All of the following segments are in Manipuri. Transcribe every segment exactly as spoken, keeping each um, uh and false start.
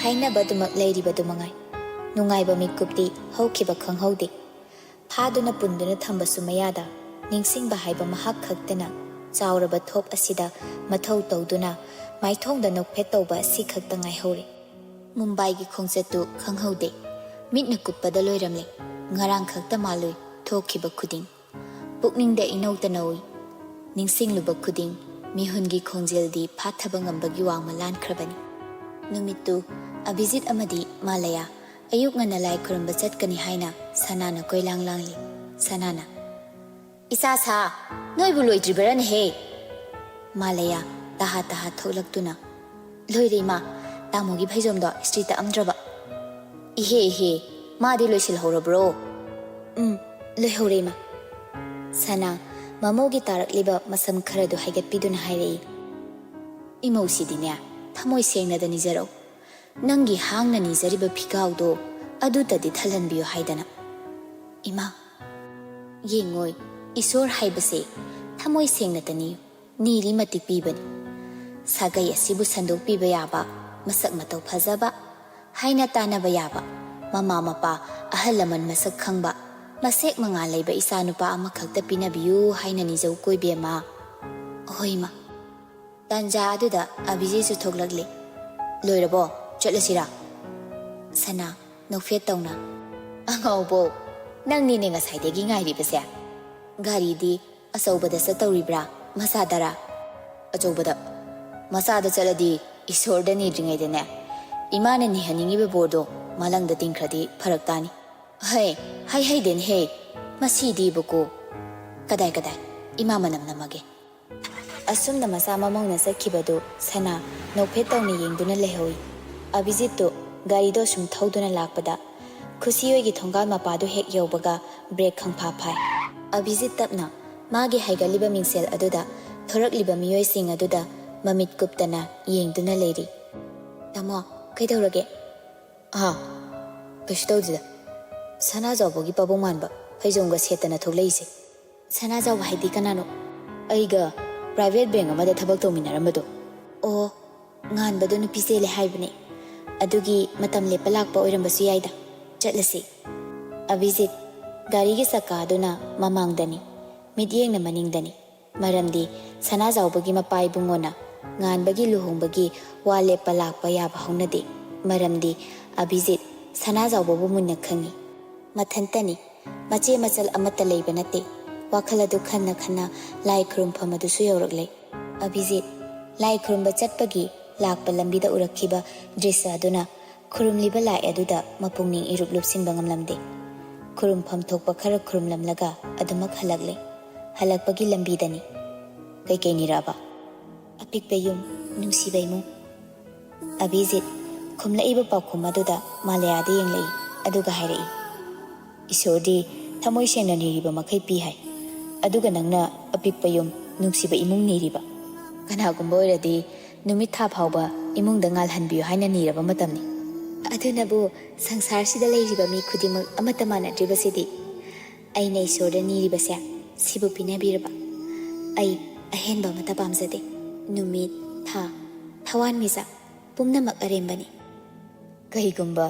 ꯍꯥꯏꯅꯕ ꯑꯗꯨꯃꯛ ꯂꯩꯔꯤꯕꯗꯨ ꯃꯉꯥꯏ꯫ ꯅꯨꯡꯉꯥꯏꯕ ꯃꯤꯀꯨꯞꯇꯤ ꯍꯧꯈꯤꯕ ꯈꯪꯍꯧꯗꯦ꯫ ꯐꯥꯗꯨꯅ ꯄꯨꯟꯗꯨꯅ ꯊꯝꯕꯁꯨ ꯃꯌꯥꯗ, ꯅꯤꯡꯁꯤꯡꯕ ꯍꯥꯏꯕ ꯃꯍꯥꯛ ꯈꯛꯇꯅ ꯆꯥꯎꯔꯕ ꯊꯣꯞ ꯑꯁꯤꯗ ꯃꯊꯧ ꯇꯧꯗꯨꯅ ꯃꯥꯏꯊꯣꯡꯗ ꯅꯣꯛꯐꯦꯠ ꯇꯧꯕ ꯑꯁꯤ ꯈꯛꯇ ꯉꯥꯏꯍꯧꯔꯦ꯫ ꯃꯨꯝꯕꯥꯏꯒꯤ ꯈꯣꯡꯆꯠꯇꯨ ꯈꯪꯍꯧꯗꯦ꯫ ꯃꯤꯠꯅ ꯀꯨꯞꯄꯗ ꯂꯣꯏꯔꯝꯂꯦ꯫ ꯉꯔꯥꯡ ꯈꯛꯇ ꯃꯥꯜꯂꯨꯏ ꯊꯣꯛꯈꯤꯕ ꯈꯨꯗꯤꯡ꯫ ꯄꯨꯛꯅꯤꯡꯗ ꯏꯅꯧ ꯇꯅꯧꯏ꯫ ꯅꯤꯡꯁꯤꯡꯂꯨꯕ ꯈꯨꯗꯤꯡ ꯃꯤꯍꯨꯟꯒꯤ ꯈꯣꯡꯖꯦꯜꯗꯤ ꯐꯥꯊꯕ ꯉꯝꯕꯒꯤ ꯋꯥꯡꯃ ꯂꯥꯟꯈ꯭ꯔꯕꯅꯤ꯫ ꯅꯨꯃꯤꯠꯇꯨ ꯑꯚꯤꯖꯤꯠ ꯑꯃꯗꯤ ꯃꯥꯂꯌꯥ ꯑꯌꯨꯛ ꯉꯟꯅ ꯂꯥꯏ ꯈꯨꯔꯨꯝꯕ ꯆꯠꯀꯅꯤ ꯍꯥꯏꯅ ꯁꯅꯥꯅ ꯀꯣꯏꯂꯥꯡ ꯂꯥꯡꯂꯤ꯫ ꯁꯅꯥꯅ, "ꯏꯆꯥ ꯁꯥ, ꯅꯣꯏꯕꯨ ꯂꯣꯏꯗ꯭ꯔꯤꯕꯔꯅꯦꯍꯦ?" ꯃꯥꯂꯌꯥ ꯇꯍꯥ ꯇꯍꯥ ꯊꯣꯛꯂꯛꯇꯨꯅ, "ꯂꯣꯏꯔꯦ ꯏꯃꯥ, ꯇꯥꯃꯣꯒꯤ ꯐꯩꯖꯣꯝꯗꯣ ꯏꯁꯇ꯭ꯔꯤ ꯇꯛꯑꯝꯗ꯭ꯔꯕ?" "ꯏꯍꯦ ꯏꯍꯦ, ꯃꯥꯗꯤ ꯂꯣꯏꯁꯤꯜꯍꯧꯔꯕ꯭ꯔꯣ?" "ꯎꯝ, ꯂꯣꯏꯍꯧꯔꯦ ꯏꯃꯥ꯫" ꯁꯅꯥ ꯃꯃꯧꯒꯤ ꯇꯥꯔꯛꯂꯤꯕ ꯃꯁꯝ ꯈꯔꯗꯨ ꯍꯥꯏꯒꯠꯄꯤꯗꯨꯅ ꯍꯥꯏꯔꯛꯏ꯫ "ꯏꯃꯧꯁꯤꯗꯤꯅꯦ, ꯊꯃꯣꯏ ꯁꯦꯡꯅꯗ ꯅꯤꯖꯔꯧ꯫ ꯅꯪꯒꯤ ꯍꯥꯡꯅ ꯅꯤꯖꯔꯤꯕ ꯐꯤꯒꯥꯎꯗꯣ ꯑꯗꯨꯇꯗꯤ ꯊꯜꯍꯟꯕꯤꯌꯨ ꯍꯥꯏꯗꯅ꯫" "ꯏꯃꯥ, ꯌꯦꯡꯉꯣꯏ, ꯏꯁꯣꯔ ꯍꯥꯏꯕꯁꯦ ꯊꯃꯣꯏ ꯁꯦꯡꯅꯇ ꯅꯤꯌꯨ꯫ ꯅꯤꯔꯤ ꯃꯇꯤꯛ ꯄꯤꯕꯅꯤ꯫ ꯁꯥꯒꯩ ꯑꯁꯤꯕꯨ ꯁꯟꯗꯣꯛꯄꯤꯕ ꯌꯥꯕ, ꯃꯁꯛ ꯃꯇꯧ ꯐꯖꯕ, ꯍꯥꯏꯅ ꯇꯥꯟꯅꯕ ꯌꯥꯕ, ꯃꯃꯥ ꯃꯄꯥ, ꯑꯍꯜ ꯂꯃꯟ ꯃꯁꯛ ꯈꯪꯕ, ꯃꯁꯦꯛ ꯃꯉꯥ ꯂꯩꯕ ꯏꯆꯥ ꯅꯨꯄꯥ ꯑꯃꯈꯛꯇ ꯄꯤꯅꯕꯤꯌꯨ ꯍꯥꯏꯅ ꯅꯤꯖꯧꯀꯣ ꯏꯕꯦꯝꯃ꯫" "ꯍꯣꯏ ꯏꯃꯥ꯫" ꯇꯥꯟꯖꯥ ꯑꯗꯨꯗ ꯑꯚꯤꯖꯤꯠꯁꯨ ꯊꯣꯛꯂꯛꯂꯦ꯫ "ꯂꯣꯏꯔꯕꯣ? ꯆꯠꯂꯁꯤꯔꯥ?" ꯁꯅꯥ ꯅꯣꯛꯐꯦꯠ ꯇꯧꯅ, "ꯑꯉꯥꯎꯕꯧ, ꯅꯪꯅꯤꯅꯦ ꯉꯁꯥꯏꯗꯒꯤ ꯉꯥꯏꯔꯤꯕꯁꯦ꯫ ꯒꯥꯔꯤꯗꯤ ꯑꯆꯧꯕꯗ ꯆꯠꯇꯧꯔꯤꯕ꯭ꯔꯥ, ꯃꯆꯥꯗꯔꯥ?" "ꯑꯆꯧꯕꯗ꯫ ꯃꯆꯥꯗ ꯆꯠꯂꯗꯤ ꯏꯁꯣꯔꯗ ꯅꯤꯗ꯭ꯔꯤꯉꯩꯗꯅꯦ, ꯏꯃꯥꯅ ꯅꯤꯍꯟꯅꯤꯡꯉꯤꯕ ꯕꯣꯔꯗꯣ ꯃꯥꯂꯪꯗ ꯇꯤꯡꯈ꯭ꯔꯗꯤ ꯐꯔꯛ ꯇꯥꯅꯤ꯫" "ꯍꯩ, ꯍꯩ ꯍꯩꯗꯦꯅꯦꯍꯦ, ꯃꯁꯤꯗꯤꯕꯀꯣ꯫ ꯀꯗꯥꯏ, ꯀꯗꯥꯏ, ꯏꯃꯥ ꯃꯅꯝ ꯅꯝꯃꯒꯦ꯫" ꯑꯁꯨꯝꯅ ꯃꯆꯥ ꯃꯃꯧꯅ ꯆꯠꯈꯤꯕꯗꯨ ꯁꯅꯥ ꯅꯣꯛꯐꯦꯠ ꯇꯧꯅ ꯌꯦꯡꯗꯨꯅ ꯂꯩꯍꯧꯏ꯫ ꯑꯚꯤꯖꯤꯠꯇꯨ ꯒꯥꯔꯤꯗꯣ ꯁꯨꯝ ꯊꯧꯗꯨꯅ ꯂꯥꯛꯄꯗ, ꯈꯨꯁꯤꯑꯣꯏꯒꯤ ꯊꯣꯡꯒꯥꯜ ꯃꯄꯥꯗꯨ ꯍꯦꯛ ꯌꯧꯕꯒ ꯕ꯭ꯔꯦꯛ ꯈꯪꯐꯥ ꯐꯥꯏ꯫ ꯑꯚꯤꯖꯤꯠ ꯇꯞꯅ ꯃꯥꯒꯤ ꯍꯥꯏꯒꯠꯂꯤꯕ ꯃꯤꯡꯁꯦꯜ ꯑꯗꯨꯗ ꯊꯣꯔꯛꯂꯤꯕ ꯃꯤꯑꯣꯏꯁꯤꯡ ꯑꯗꯨꯗ ꯃꯃꯤꯠ ꯀꯨꯞꯇꯅ ꯌꯦꯡꯗꯨꯅ ꯂꯩꯔꯤ꯫ "ꯇꯥꯃꯣ, ꯀꯩꯗꯧꯔꯒꯦ?" "ꯑꯥ, ꯀꯩꯁꯨ ꯇꯧꯗꯦꯗ꯫ ꯁꯅꯥꯖꯥꯎꯕꯒꯤ ꯄꯥꯕꯨꯡ ꯃꯥꯟꯕ ꯐꯩꯖꯣꯝꯒ ꯁꯦꯠꯇꯅ ꯊꯣꯛꯂꯛꯏꯁꯦ꯫" "ꯁꯅꯥꯖꯥꯎꯕ ꯍꯥꯏꯗꯤ ꯀꯅꯥꯅꯣ?" "ꯑꯩꯒ ꯄ꯭ꯔꯥꯏꯚꯦꯠ ꯕꯦꯡ ꯑꯃꯗ ꯊꯕꯛ ꯇꯧꯃꯤꯟꯅꯔꯝꯕꯗꯣ꯫" "ꯑꯣ, ꯉꯥꯟꯕꯗꯣ ꯅꯨꯄꯤ ꯆꯦꯜꯂꯦ ꯍꯥꯏꯕꯅꯦ꯫ ꯑꯗꯨꯒꯤ ꯃꯇꯝ ꯂꯦꯞꯄ ꯂꯥꯛꯄ ꯑꯣꯏꯔꯝꯕꯁꯨ ꯌꯥꯏꯗ꯫ ꯆꯠꯂꯁꯤ꯫ ꯑꯚꯤꯖꯤꯠ, ꯒꯥꯔꯤꯒꯤ ꯆꯀꯥ ꯑꯗꯨꯅ ꯃꯃꯥꯡꯗꯅꯤ, ꯃꯤꯠꯌꯦꯡꯅ ꯃꯅꯤꯡꯗꯅꯤ꯫ ꯃꯔꯝꯗꯤ ꯁꯅꯥꯖꯥꯎꯕꯒꯤ ꯃꯄꯥ ꯏꯕꯨꯡꯉꯣꯅ ꯉꯥꯟꯕꯒꯤ ꯂꯨꯍꯣꯡꯕꯒꯤ ꯋꯥ ꯂꯦꯞꯄ ꯂꯥꯛꯄ ꯌꯥꯕ ꯍꯧꯅꯗꯦ꯫ ꯃꯔꯝꯗꯤ ꯑꯚꯤꯖꯤꯠ ꯁꯅꯥꯖꯥꯎꯕꯕꯨ ꯃꯨꯟꯅ ꯈꯪꯏ꯫ ꯃꯊꯟꯇꯅꯤ, ꯃꯆꯦ ꯃꯆꯜ ꯑꯃꯠꯇ ꯂꯩꯕ ꯅꯠꯇꯦ꯫ ꯋꯥꯈꯜ ꯑꯗꯨ ꯈꯟꯅ ꯈꯟꯅ ꯂꯥꯏ ꯈꯨꯔꯨꯝꯐꯝ ꯑꯗꯨꯁꯨ ꯌꯧꯔꯛꯂꯦ꯫ ꯑꯚꯤꯖꯤꯠ ꯂꯥꯏ ꯈꯨꯔꯨꯝꯕ ꯆꯠꯄꯒꯤ ꯂꯥꯛꯄ ꯂꯝꯕꯤꯗ ꯎꯔꯛꯈꯤꯕ ꯗ꯭ꯔꯤꯁ꯭ꯌ ꯑꯗꯨꯅ ꯈꯨꯔꯨꯝꯂꯤꯕ ꯂꯥꯏ ꯑꯗꯨꯗ ꯃꯄꯨꯛꯅꯤꯡ ꯏꯔꯨꯞ ꯂꯨꯞꯁꯤꯟꯕ ꯉꯝꯂꯝꯗꯦ꯫ ꯈꯨꯔꯨꯝꯐꯝ ꯊꯣꯛꯄ ꯈꯔ ꯈꯨꯔꯨꯝꯂꯝꯂꯒ ꯑꯗꯨꯃꯛ ꯍꯜꯂꯛꯂꯦ꯫ ꯍꯜꯂꯛꯄꯒꯤ ꯂꯝꯕꯤꯗꯅꯤ꯫ "ꯀꯩꯀꯩ ꯅꯤꯔꯛꯑꯕ?" "ꯑꯄꯤꯛꯄ ꯌꯨꯝ, ꯅꯨꯡꯁꯤꯕ ꯏꯃꯨꯡ꯫" ꯑꯚꯤꯖꯤꯠ ꯈꯨꯝꯂꯛꯏꯕ ꯄꯥꯎꯈꯨꯝ ꯑꯗꯨꯗ ꯃꯥꯂꯌꯥꯗ ꯌꯦꯡꯂꯛꯏ, ꯑꯗꯨꯒ ꯍꯥꯏꯔꯛꯏ, "ꯏꯁꯣꯔꯗꯤ ꯊꯃꯣꯏ ꯁꯦꯡꯅ ꯅꯤꯔꯤꯕ ꯃꯈꯩ ꯄꯤ ꯍꯥꯏ, ꯑꯗꯨꯒ ꯅꯪꯅ ꯑꯄꯤꯛꯄ ꯌꯨꯝ, ꯅꯨꯡꯁꯤꯕ ꯏꯃꯨꯡ ꯅꯤꯔꯤꯕ? ꯀꯅꯥꯒꯨꯝꯕ ꯑꯣꯏꯔꯗꯤ ꯅꯨꯃꯤꯠ ꯊꯥ ꯐꯥꯎꯕ ꯏꯃꯨꯡꯗ ꯉꯥꯜꯍꯟꯕꯤꯌꯨ ꯍꯥꯏꯅ ꯅꯤꯔꯕ ꯃꯇꯝꯅꯤ꯫ ꯑꯗꯨꯅꯕꯨ ꯁꯪꯁꯥꯔꯁꯤꯗ ꯂꯩꯔꯤꯕ ꯃꯤ ꯈꯨꯗꯤꯡꯃꯛ ꯑꯃꯠꯇ ꯃꯥꯟꯅꯗ꯭ꯔꯤꯕꯁꯤꯗꯤ꯫ ꯑꯩꯅ ꯏꯁꯣꯔꯗ ꯅꯤꯔꯤꯕꯁꯦ ꯁꯤꯕꯨ ꯄꯤꯅꯕꯤꯔꯕ꯫ ꯑꯩ ꯑꯍꯦꯟꯕ ꯑꯃꯠꯇ ꯄꯥꯝꯖꯗꯦ꯫ ꯅꯨꯃꯤꯠ, ꯊꯥ, ꯊꯋꯥꯟꯃꯤꯆꯥꯛ ꯄꯨꯝꯅꯃꯛ ꯑꯔꯦꯝꯕꯅꯤ꯫" "ꯀꯩꯒꯨꯝꯕ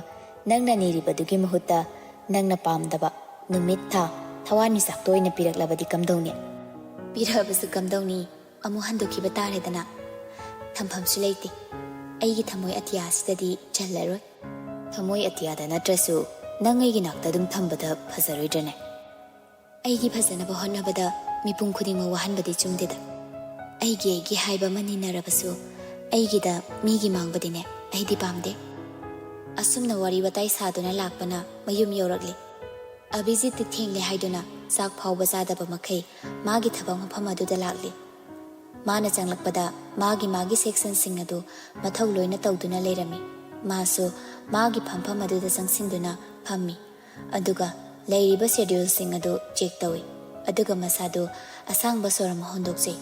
ꯅꯪꯅ ꯅꯤꯔꯤꯕꯗꯨꯒꯤ ꯃꯍꯨꯠꯇ ꯅꯪꯅ ꯄꯥꯝꯗꯕ ꯅꯨꯃꯤꯠ, ꯊꯥ, ꯊꯋꯥꯟꯃꯤꯆꯥꯛꯇ ꯑꯣꯏꯅ ꯄꯤꯔꯛꯂꯕꯗꯤ ꯀꯝꯗꯧꯅꯤ?" "ꯄꯤꯔꯛꯑꯕꯁꯨ ꯀꯝꯗꯧꯅꯤ? ꯑꯃꯨꯛ ꯍꯟꯗꯣꯛꯈꯤꯕ ꯇꯥꯔꯦꯗꯅ꯫ ꯊꯝꯐꯝꯁꯨ ꯂꯩꯇꯦ꯫ ꯑꯩꯒꯤ ꯊꯃꯣꯏ ꯑꯇꯤꯌꯥꯁꯤꯗꯗꯤ ꯆꯜꯂꯔꯣꯏ꯫" "ꯊꯃꯣꯏ ꯑꯇꯤꯌꯥꯗ ꯅꯠꯇ꯭ꯔꯁꯨ ꯅꯪ ꯑꯩꯒꯤ ꯅꯥꯛꯇ ꯑꯗꯨꯝ ꯊꯝꯕꯗ ꯐꯖꯔꯣꯏꯗ꯭ꯔꯅꯦ?" "ꯑꯩꯒꯤ ꯐꯖꯅꯕ ꯍꯣꯠꯅꯕꯗ ꯃꯤꯄꯨꯝ ꯈꯨꯗꯤꯡꯃꯛ ꯋꯥꯍꯟꯕꯗꯤ ꯆꯨꯝꯗꯦꯗ꯫ ꯑꯩꯒꯤ ꯑꯩꯒꯤ ꯍꯥꯏꯕ ꯑꯃ ꯅꯤꯟꯅꯔꯕꯁꯨ, ꯑꯩꯒꯤꯗ ꯃꯤꯒꯤ ꯃꯥꯡꯕꯗꯤꯅꯦ ꯑꯩꯗꯤ ꯄꯥꯝꯗꯦ꯫" ꯑꯁꯨꯝꯅ ꯋꯥꯔꯤ ꯋꯥꯇꯥꯏ ꯁꯥꯗꯨꯅ ꯂꯥꯛꯄꯅ ꯃꯌꯨꯝ ꯌꯧꯔꯛꯂꯤ꯫ ꯑꯚꯤꯖꯤꯠꯇꯤ ꯊꯦꯡꯂꯦ ꯍꯥꯏꯗꯨꯅ ꯆꯥꯛ ꯐꯥꯎꯕ ꯆꯥꯗꯕ ꯃꯈꯩ ꯃꯥꯒꯤ ꯊꯕꯛ ꯃꯐꯝ ꯑꯗꯨꯗ ꯂꯥꯛꯂꯤ꯫ ꯃꯥꯅ ꯆꯪꯂꯛꯄꯗ ꯃꯥꯒꯤ ꯃꯥꯒꯤ ꯁꯦꯛꯁꯟꯁꯤꯡ ꯑꯗꯨ ꯃꯊꯧ ꯂꯣꯏꯅ ꯇꯧꯗꯨꯅ ꯂꯩꯔꯝꯃꯤ꯫ ꯃꯥꯁꯨ ꯃꯥꯒꯤ ꯐꯝꯐꯝ ꯑꯗꯨꯗ ꯆꯪꯁꯤꯟꯗꯨꯅ ꯐꯝꯃꯤ꯫ ꯑꯗꯨꯒ ꯂꯩꯔꯤꯕ ꯁꯦꯗ꯭ꯌꯨꯜꯁꯤꯡ ꯑꯗꯨ ꯆꯦꯛ ꯇꯧꯏ꯫ ꯑꯗꯨꯒ ꯃꯁꯥꯗꯨ ꯑꯁꯥꯡꯕ ꯁꯣꯔ ꯑꯃ ꯍꯣꯟꯗꯣꯛꯆꯩ꯫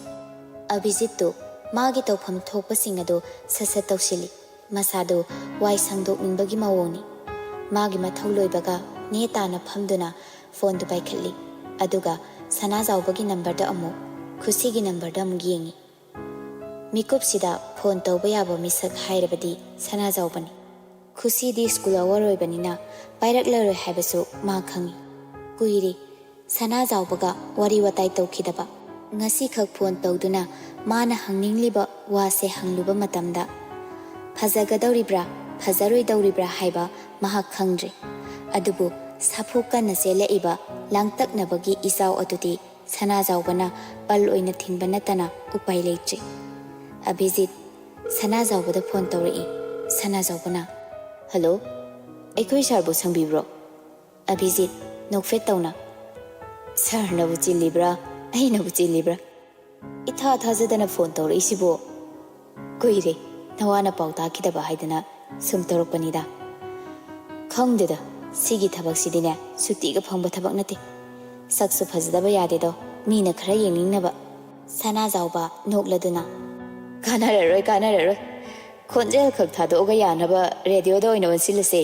ꯑꯚꯤꯖꯤꯠꯇꯨ ꯃꯥꯒꯤ ꯇꯧꯐꯝ ꯊꯣꯛꯄꯁꯤꯡ ꯑꯗꯨ ꯁꯠ ꯁꯠ ꯇꯧꯁꯤꯜꯂꯤ꯫ ꯃꯁꯥꯗꯨ ꯋꯥꯏ ꯁꯪꯗꯣꯛꯅꯤꯡꯕꯒꯤ ꯃꯑꯣꯡꯅꯤ꯫ ꯃꯥꯒꯤ ꯃꯊꯧ ꯂꯣꯏꯕꯒ ꯅꯦ ꯇꯥꯅ ꯐꯝꯗꯨꯅ ꯐꯣꯟꯗꯨ ꯄꯥꯏꯈꯠꯂꯤ꯫ ꯑꯗꯨꯒ ꯁꯅꯥꯖꯥꯎꯕꯒꯤ ꯅꯝꯕꯔꯗ ꯑꯃꯨꯛ, ꯈꯨꯁꯤꯒꯤ ꯅꯝꯕꯔꯗ ꯑꯃꯨꯛ ꯌꯦꯡꯏ꯫ ꯃꯤꯀꯨꯞꯁꯤꯗ ꯐꯣꯟ ꯇꯧꯕ ꯌꯥꯕ ꯃꯤꯁꯛ ꯍꯥꯏꯔꯕꯗꯤ ꯁꯅꯥꯖꯥꯎꯕꯅꯤ꯫ ꯈꯨꯁꯤꯗꯤ ꯁ꯭ꯀꯨꯜ ꯑꯋꯥꯔ ꯑꯣꯏꯕꯅꯤꯅ ꯄꯥꯏꯔꯛꯂꯔꯣꯏ ꯍꯥꯏꯕꯁꯨ ꯃꯥ ꯈꯪꯏ꯫ ꯀꯨꯏꯔꯦ ꯁꯅꯥꯖꯥꯎꯕꯒ ꯋꯥꯔꯤ ꯋꯥꯇꯥꯏ ꯇꯧꯈꯤꯗꯕ꯫ ꯉꯁꯤꯈꯛ ꯐꯣꯟ ꯇꯧꯗꯨꯅ ꯃꯥꯅ ꯍꯪꯅꯤꯡꯂꯤꯕ ꯋꯥꯁꯦ ꯍꯪꯂꯨꯕ ꯃꯇꯝꯗ, ꯐꯖꯒꯗꯧꯔꯤꯕ꯭ꯔꯥ ꯐꯖꯔꯣꯏꯗꯧꯔꯤꯕ꯭ꯔꯥ ꯍꯥꯏꯕ ꯃꯍꯥꯛ ꯈꯪꯗ꯭ꯔꯦ꯫ ꯑꯗꯨꯕꯨ ꯁꯥꯐꯨ ꯀꯟꯅ ꯆꯦꯜꯂꯛꯏꯕ ꯂꯥꯡꯇꯛꯅꯕꯒꯤ ꯏꯆꯥꯎ ꯑꯗꯨꯗꯤ ꯁꯅꯥꯖꯥꯎꯕꯅ ꯄꯜ ꯑꯣꯏꯅ ꯊꯤꯡꯕ ꯅꯠꯇꯅ ꯎꯄꯥꯏ ꯂꯩꯇ꯭ꯔꯦ꯫ ꯑꯚꯤꯖꯤꯠ ꯁꯅꯥꯖꯥꯎꯕꯗ ꯐꯣꯟ ꯇꯧꯔꯛꯏ꯫ ꯁꯅꯥꯖꯥꯎꯕꯅ, "ꯍꯜꯂꯣ, ꯑꯩꯈꯣꯏ ꯁꯥꯔꯕꯨ ꯁꯪꯕꯤꯕ꯭ꯔꯣ?" ꯑꯚꯤꯖꯤꯠ ꯅꯣꯛꯐꯦꯠ ꯇꯧꯅ, "ꯁꯥꯔꯅꯕꯨ ꯆꯤꯜꯂꯤꯕ꯭ꯔꯥ, ꯑꯩꯅꯕꯨ ꯆꯤꯜꯂꯤꯕ꯭ꯔꯥ? ꯏꯊꯥ ꯊꯥꯖꯗꯅ ꯐꯣꯟ ꯇꯧꯔꯛꯏꯁꯤꯕꯨ?" "ꯀꯨꯏꯔꯦ ꯅꯋꯥꯅ ꯄꯥꯎ ꯇꯥꯈꯤꯗꯕ ꯍꯥꯏꯗꯅ ꯁꯨꯝ ꯇꯧꯔꯛꯄꯅꯤꯗ꯫ ꯈꯪꯗꯦꯗ, ꯁꯤꯒꯤ ꯊꯕꯛꯁꯤꯗꯤꯅꯦ ꯁꯨꯇꯤꯒ ꯐꯪꯕ ꯊꯕꯛ ꯅꯠꯇꯦ꯫ ꯁꯛꯁꯨ ꯐꯖꯗꯕ ꯌꯥꯗꯦꯗꯣ, ꯃꯤꯅ ꯈꯔ ꯌꯦꯡꯅꯤꯡꯅꯕ꯫" ꯁꯅꯥꯖꯥꯎꯕ ꯅꯣꯛꯂꯗꯨꯅ, "ꯀꯥꯟꯅꯔꯔꯣꯏ, ꯀꯥꯟꯅꯔꯔꯣꯏ꯫ ꯈꯣꯟꯖꯦꯜ ꯈꯛ ꯊꯥꯗꯣꯛꯑꯒ ꯌꯥꯅꯕ ꯔꯦꯗꯤꯑꯣꯗ ꯑꯣꯏꯅ ꯑꯣꯟꯁꯤꯜꯂꯁꯦ꯫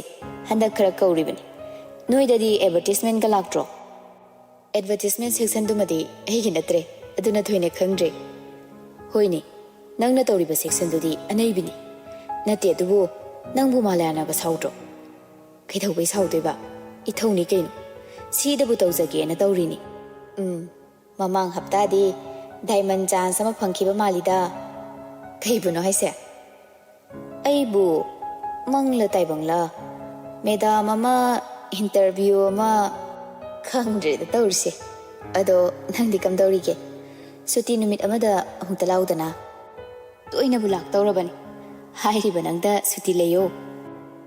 ꯍꯟꯗꯛ ꯈꯔ ꯀꯧꯔꯤꯕꯅꯤ꯫ ꯅꯣꯏꯗꯗꯤ ꯑꯦꯗꯚꯔꯇꯤꯁꯃꯦꯟꯒ ꯂꯥꯛꯇ꯭ꯔꯣ?" "ꯑꯦꯗꯚꯔꯇꯤꯁꯃꯦꯟ ꯁꯦꯛꯁꯟꯗꯨꯃꯗꯤ ꯑꯩꯒꯤ ꯅꯠꯇ꯭ꯔꯦ, ꯑꯗꯨꯅ ꯊꯣꯏꯅ ꯈꯪꯗ꯭ꯔꯦ꯫" "ꯍꯣꯏꯅꯦ, ꯅꯪꯅ ꯇꯧꯔꯤꯕ ꯁꯦꯛꯁꯟꯗꯨꯗꯤ ꯑꯅꯩꯕꯤꯅꯤ꯫ ꯅꯠꯇꯦ ꯑꯗꯨꯕꯨ, ꯅꯪꯕꯨ ꯃꯥꯂꯌꯥꯅꯒ ꯁꯥꯎꯗ꯭ꯔꯣ?" "ꯀꯩꯗꯧꯕꯩ ꯁꯥꯎꯗꯣꯏꯕ? ꯏꯊꯧꯅꯤ ꯀꯩꯅꯣ꯫ ꯁꯤꯗꯕꯨ ꯇꯧꯖꯒꯦꯅ ꯇꯧꯔꯤꯅꯤ꯫" "ꯎꯝ, ꯃꯃꯥꯡ ꯍꯞꯇꯥꯗꯤ ꯗꯥꯏꯃꯟ ꯆꯥꯟꯁ ꯑꯃ ꯐꯪꯈꯤꯕ ꯃꯥꯜꯂꯤꯗ꯫ ꯀꯩꯕꯨꯅꯣ ꯍꯥꯏꯁꯦ?" "ꯑꯩꯕꯨ ꯃꯪꯂ ꯇꯥꯏꯕꯪꯂ, ꯃꯦꯗꯥꯝ ꯑꯃ, ꯏꯟꯇꯔꯚ꯭ꯌꯨ ꯑꯃ, ꯈꯪꯗ꯭ꯔꯦꯗ ꯇꯧꯔꯤꯁꯦ꯫ ꯑꯗꯣ ꯅꯪꯗꯤ ꯀꯝꯗꯧꯔꯤꯒꯦ? ꯁꯨꯇꯤ ꯅꯨꯃꯤꯠ ꯑꯃꯗ ꯑꯃꯨꯛꯇ ꯂꯥꯎꯗꯅ꯫" "ꯇꯣꯏꯅꯕꯨ ꯂꯥꯛꯇꯧꯔꯕꯅꯤ꯫ ꯍꯥꯏꯔꯤꯕ ꯅꯪꯗ ꯁꯨꯇꯤ ꯂꯩꯌꯣ꯫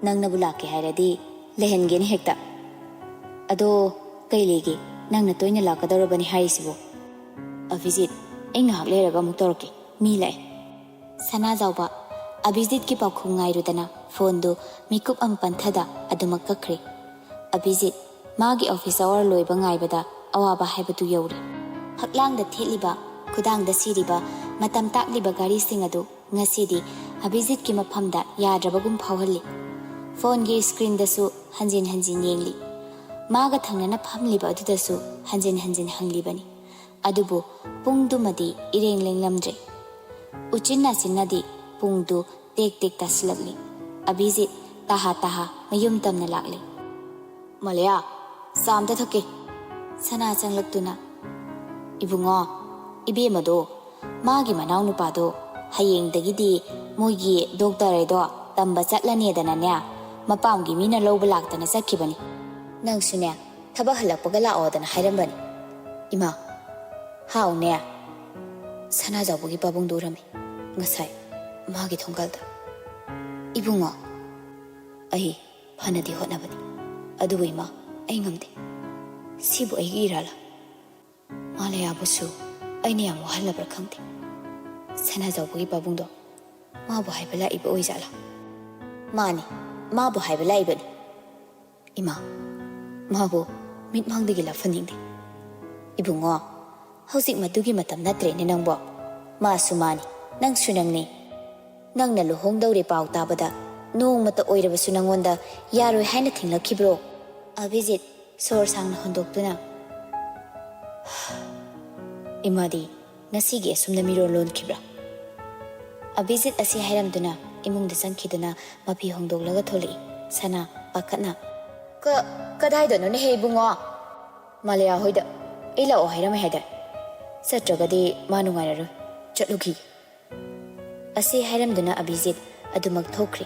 ꯅꯪꯅꯕꯨ ꯂꯥꯛꯀꯦ ꯍꯥꯏꯔꯗꯤ ꯂꯩꯍꯟꯒꯦꯅꯤ ꯍꯦꯛꯇ꯫ ꯑꯗꯣ ꯀꯩ ꯂꯩꯒꯦ, ꯅꯪꯅ ꯇꯣꯏꯅ ꯂꯥꯛꯀꯗꯧꯔꯕꯅꯤ ꯍꯥꯏꯔꯤꯁꯤꯕꯨ?" "ꯑꯚꯤꯖꯤꯠ, ꯑꯩ ꯉꯥꯏꯍꯥꯛ ꯂꯩꯔꯒ ꯑꯃꯨꯛ ꯇꯧꯔꯛꯀꯦ, ꯃꯤ ꯂꯥꯛꯑꯦ꯫" ꯁꯅꯥꯖꯥꯎꯕ ꯑꯚꯤꯖꯤꯠꯀꯤ ꯄꯥꯎꯈꯨꯝ ꯉꯥꯏꯔꯨꯗꯅ ꯐꯣꯟꯗꯨ ꯃꯤꯀꯨꯞ ꯑꯃ ꯄꯟꯊꯗ ꯑꯗꯨꯃꯛ ꯀꯛꯈ꯭ꯔꯦ꯫ ꯑꯚꯤꯖꯤꯠ ꯃꯥꯒꯤ ꯑꯣꯐꯤꯁ ꯑꯋꯥꯔ ꯂꯣꯏꯕ ꯉꯥꯏꯕꯗ ꯑꯋꯥꯕ ꯍꯥꯏꯕꯗꯨ ꯌꯧꯔꯦ꯫ ꯍꯛꯂꯥꯡꯗ ꯊꯦꯠꯂꯤꯕ, ꯈꯨꯗꯥꯡꯗ ꯁꯤꯔꯤꯕ, ꯃꯇꯝ ꯇꯥꯛꯂꯤꯕ ꯘꯔꯤꯁꯤꯡ ꯑꯗꯨ ꯉꯁꯤꯗꯤ ꯑꯚꯤꯖꯤꯠꯀꯤ ꯃꯐꯝꯗ ꯌꯥꯗ꯭ꯔꯕꯒꯨꯝ ꯐꯥꯎꯍꯜꯂꯤ꯫ ꯐꯣꯟꯒꯤ ꯁ꯭ꯀ꯭ꯔꯤꯟꯗꯁꯨ ꯍꯟꯖꯤꯟ ꯍꯟꯖꯤꯟ ꯌꯦꯡꯂꯤ꯫ ꯃꯥꯒ ꯊꯪꯅꯅ ꯐꯝꯂꯤꯕ ꯑꯗꯨꯗꯁꯨ ꯍꯟꯖꯤꯟ ꯍꯟꯖꯤꯟ ꯍꯪꯂꯤꯕꯅꯤ꯫ ꯑꯗꯨꯕꯨ ꯄꯨꯡꯗꯨꯃꯗꯤ ꯏꯔꯦꯡ ꯂꯦꯡꯂꯝꯗ꯭ꯔꯦ꯫ ꯎꯆꯤꯟ ꯅꯥꯆꯤꯟꯅꯗꯤ ꯄꯨꯡꯗꯨ ꯇꯦꯛ ꯇꯦꯛ ꯇꯥꯁꯤꯜꯂꯛꯂꯤ꯫ ꯑꯚꯤꯖꯤꯠ ꯇꯥꯍꯥ ꯇꯥꯍꯥ ꯃꯌꯨꯝ ꯇꯝꯅ ꯂꯥꯛꯂꯤ꯫ "ꯃꯥꯂꯦꯌꯥ, ꯆꯥ ꯑꯝꯇ ꯊꯛꯀꯦ꯫" ꯁꯅꯥ ꯆꯪꯂꯛꯇꯨꯅ, "ꯏꯕꯨꯡꯉꯣ, ꯏꯕꯦꯝꯃꯗꯣ ꯃꯥꯒꯤ ꯃꯅꯥꯎꯅꯨꯄꯥꯗꯣ ꯍꯌꯦꯡꯗꯒꯤꯗꯤ ꯃꯣꯏꯒꯤ ꯗꯣꯛꯇꯔ ꯍꯥꯏꯗꯣ ꯇꯝꯕ ꯆꯠꯂꯅꯦꯗꯅꯅꯦ, ꯃꯄꯥꯝꯒꯤ ꯃꯤꯅ ꯂꯧꯕ ꯂꯥꯛꯇꯅ ꯆꯠꯈꯤꯕꯅꯤ꯫ ꯅꯪꯁꯨꯅꯦ, ꯊꯕꯛ ꯍꯜꯂꯛꯄꯒ ꯂꯥꯛꯑꯣꯗꯅ ꯍꯥꯏꯔꯝꯕꯅꯤ꯫" "ꯏꯃꯥ, ꯍꯥꯎꯅꯦ?" ꯁꯅꯥꯖꯥꯎꯕꯒꯤ ꯄꯥꯕꯨꯡꯗꯣ ꯎꯔꯝꯃꯤ ꯉꯁꯥꯏ ꯃꯥꯒꯤ ꯊꯣꯡꯒꯥꯜꯗ꯫ "ꯏꯕꯨꯡꯉꯣ, ꯑꯩ ꯐꯅꯗꯤ ꯍꯣꯠꯅꯕꯅꯤ, ꯑꯗꯨꯕꯨ ꯏꯃꯥ, ꯑꯩ ꯉꯝꯗꯦ꯫ ꯁꯤꯕꯨ ꯑꯩꯒꯤ ꯏꯔꯥꯜꯂ? ꯃꯥꯂꯦꯌꯥꯕꯨꯁꯨ ꯑꯩꯅ ꯌꯥꯝ ꯋꯥꯍꯜꯂꯕ꯭ꯔꯥ ꯈꯪꯗꯦ꯫" ꯁꯅꯥꯖꯥꯎꯕꯒꯤ ꯄꯥꯕꯨꯡꯗꯣ ꯃꯥꯕꯨ ꯍꯥꯏꯕ ꯂꯥꯛꯏꯕ ꯑꯣꯏꯖꯥꯠꯂꯥ? "ꯃꯥꯅꯤ, ꯃꯥꯕꯨ ꯍꯥꯏꯕ ꯂꯥꯛꯏꯕꯅꯤ꯫" "ꯏꯃꯥ, ꯃꯥꯕꯨ ꯃꯤꯠꯃꯥꯡꯗꯒꯤ ꯂꯥꯞꯍꯟꯅꯤꯡꯗꯦ꯫" "ꯏꯕꯨꯡꯉꯣ, ꯍꯧꯖꯤꯛ ꯃꯗꯨꯒꯤ ꯃꯇꯝ ꯅꯠꯇ꯭ꯔꯦꯅꯦ ꯅꯪꯕꯣ꯫ ꯃꯥꯁꯨ ꯃꯥꯅꯤ, ꯅꯪꯁꯨ ꯅꯪꯅꯤ꯫ ꯅꯪꯅ ꯂꯨꯍꯣꯡꯗꯧꯔꯦ ꯄꯥꯎ ꯇꯥꯕꯗ ꯅꯣꯡꯃꯇ ꯑꯣꯏꯔꯕꯁꯨ ꯅꯪꯉꯣꯟꯗ ꯌꯥꯔꯣꯏ ꯍꯥꯏꯅ ꯊꯤꯡꯂꯛꯈꯤꯕ꯭ꯔꯣ?" ꯑꯚꯤꯖꯤꯠ ꯁꯣꯔ ꯁꯥꯡꯅ ꯍꯣꯟꯗꯣꯛꯇꯨꯅ, "ꯏꯃꯥꯗꯤ ꯉꯁꯤꯒꯤ ꯑꯁꯨꯝꯅ ꯃꯤꯔꯣꯜ ꯂꯣꯟꯈꯤꯕ꯭ꯔꯥ?" ꯑꯚꯤꯖꯤꯠ ꯑꯁꯤ ꯍꯥꯏꯔꯝꯗꯨꯅ ꯏꯃꯨꯡꯗ ꯆꯪꯈꯤꯗꯨꯅ ꯃꯐꯤ ꯍꯣꯡꯗꯣꯛꯂꯒ ꯊꯣꯛꯂꯛꯏ꯫ ꯁꯅꯥ ꯄꯥꯈꯠꯅ, "ꯀ-, ꯀꯗꯥꯏꯗꯅꯣꯅꯦꯍꯦ ꯏꯕꯨꯡꯉꯣ?" "ꯃꯥꯂꯦꯌꯥ ꯍꯣꯏꯗ꯫ ꯑꯩ ꯂꯥꯛꯑꯣ ꯍꯥꯏꯔꯝꯃꯦ ꯍꯥꯏꯗꯥꯏ? ꯆꯠꯇ꯭ꯔꯒꯗꯤ ꯃꯥ ꯅꯨꯡꯉꯥꯏꯔꯔꯣꯏ꯫ ꯆꯠꯂꯨꯈꯤꯒꯦ꯫" ꯑꯁꯤ ꯍꯥꯏꯔꯝꯗꯨꯅ ꯑꯕꯤꯖꯤꯠ ꯑꯗꯨꯃꯛ ꯊꯣꯛꯈ꯭ꯔꯦ꯫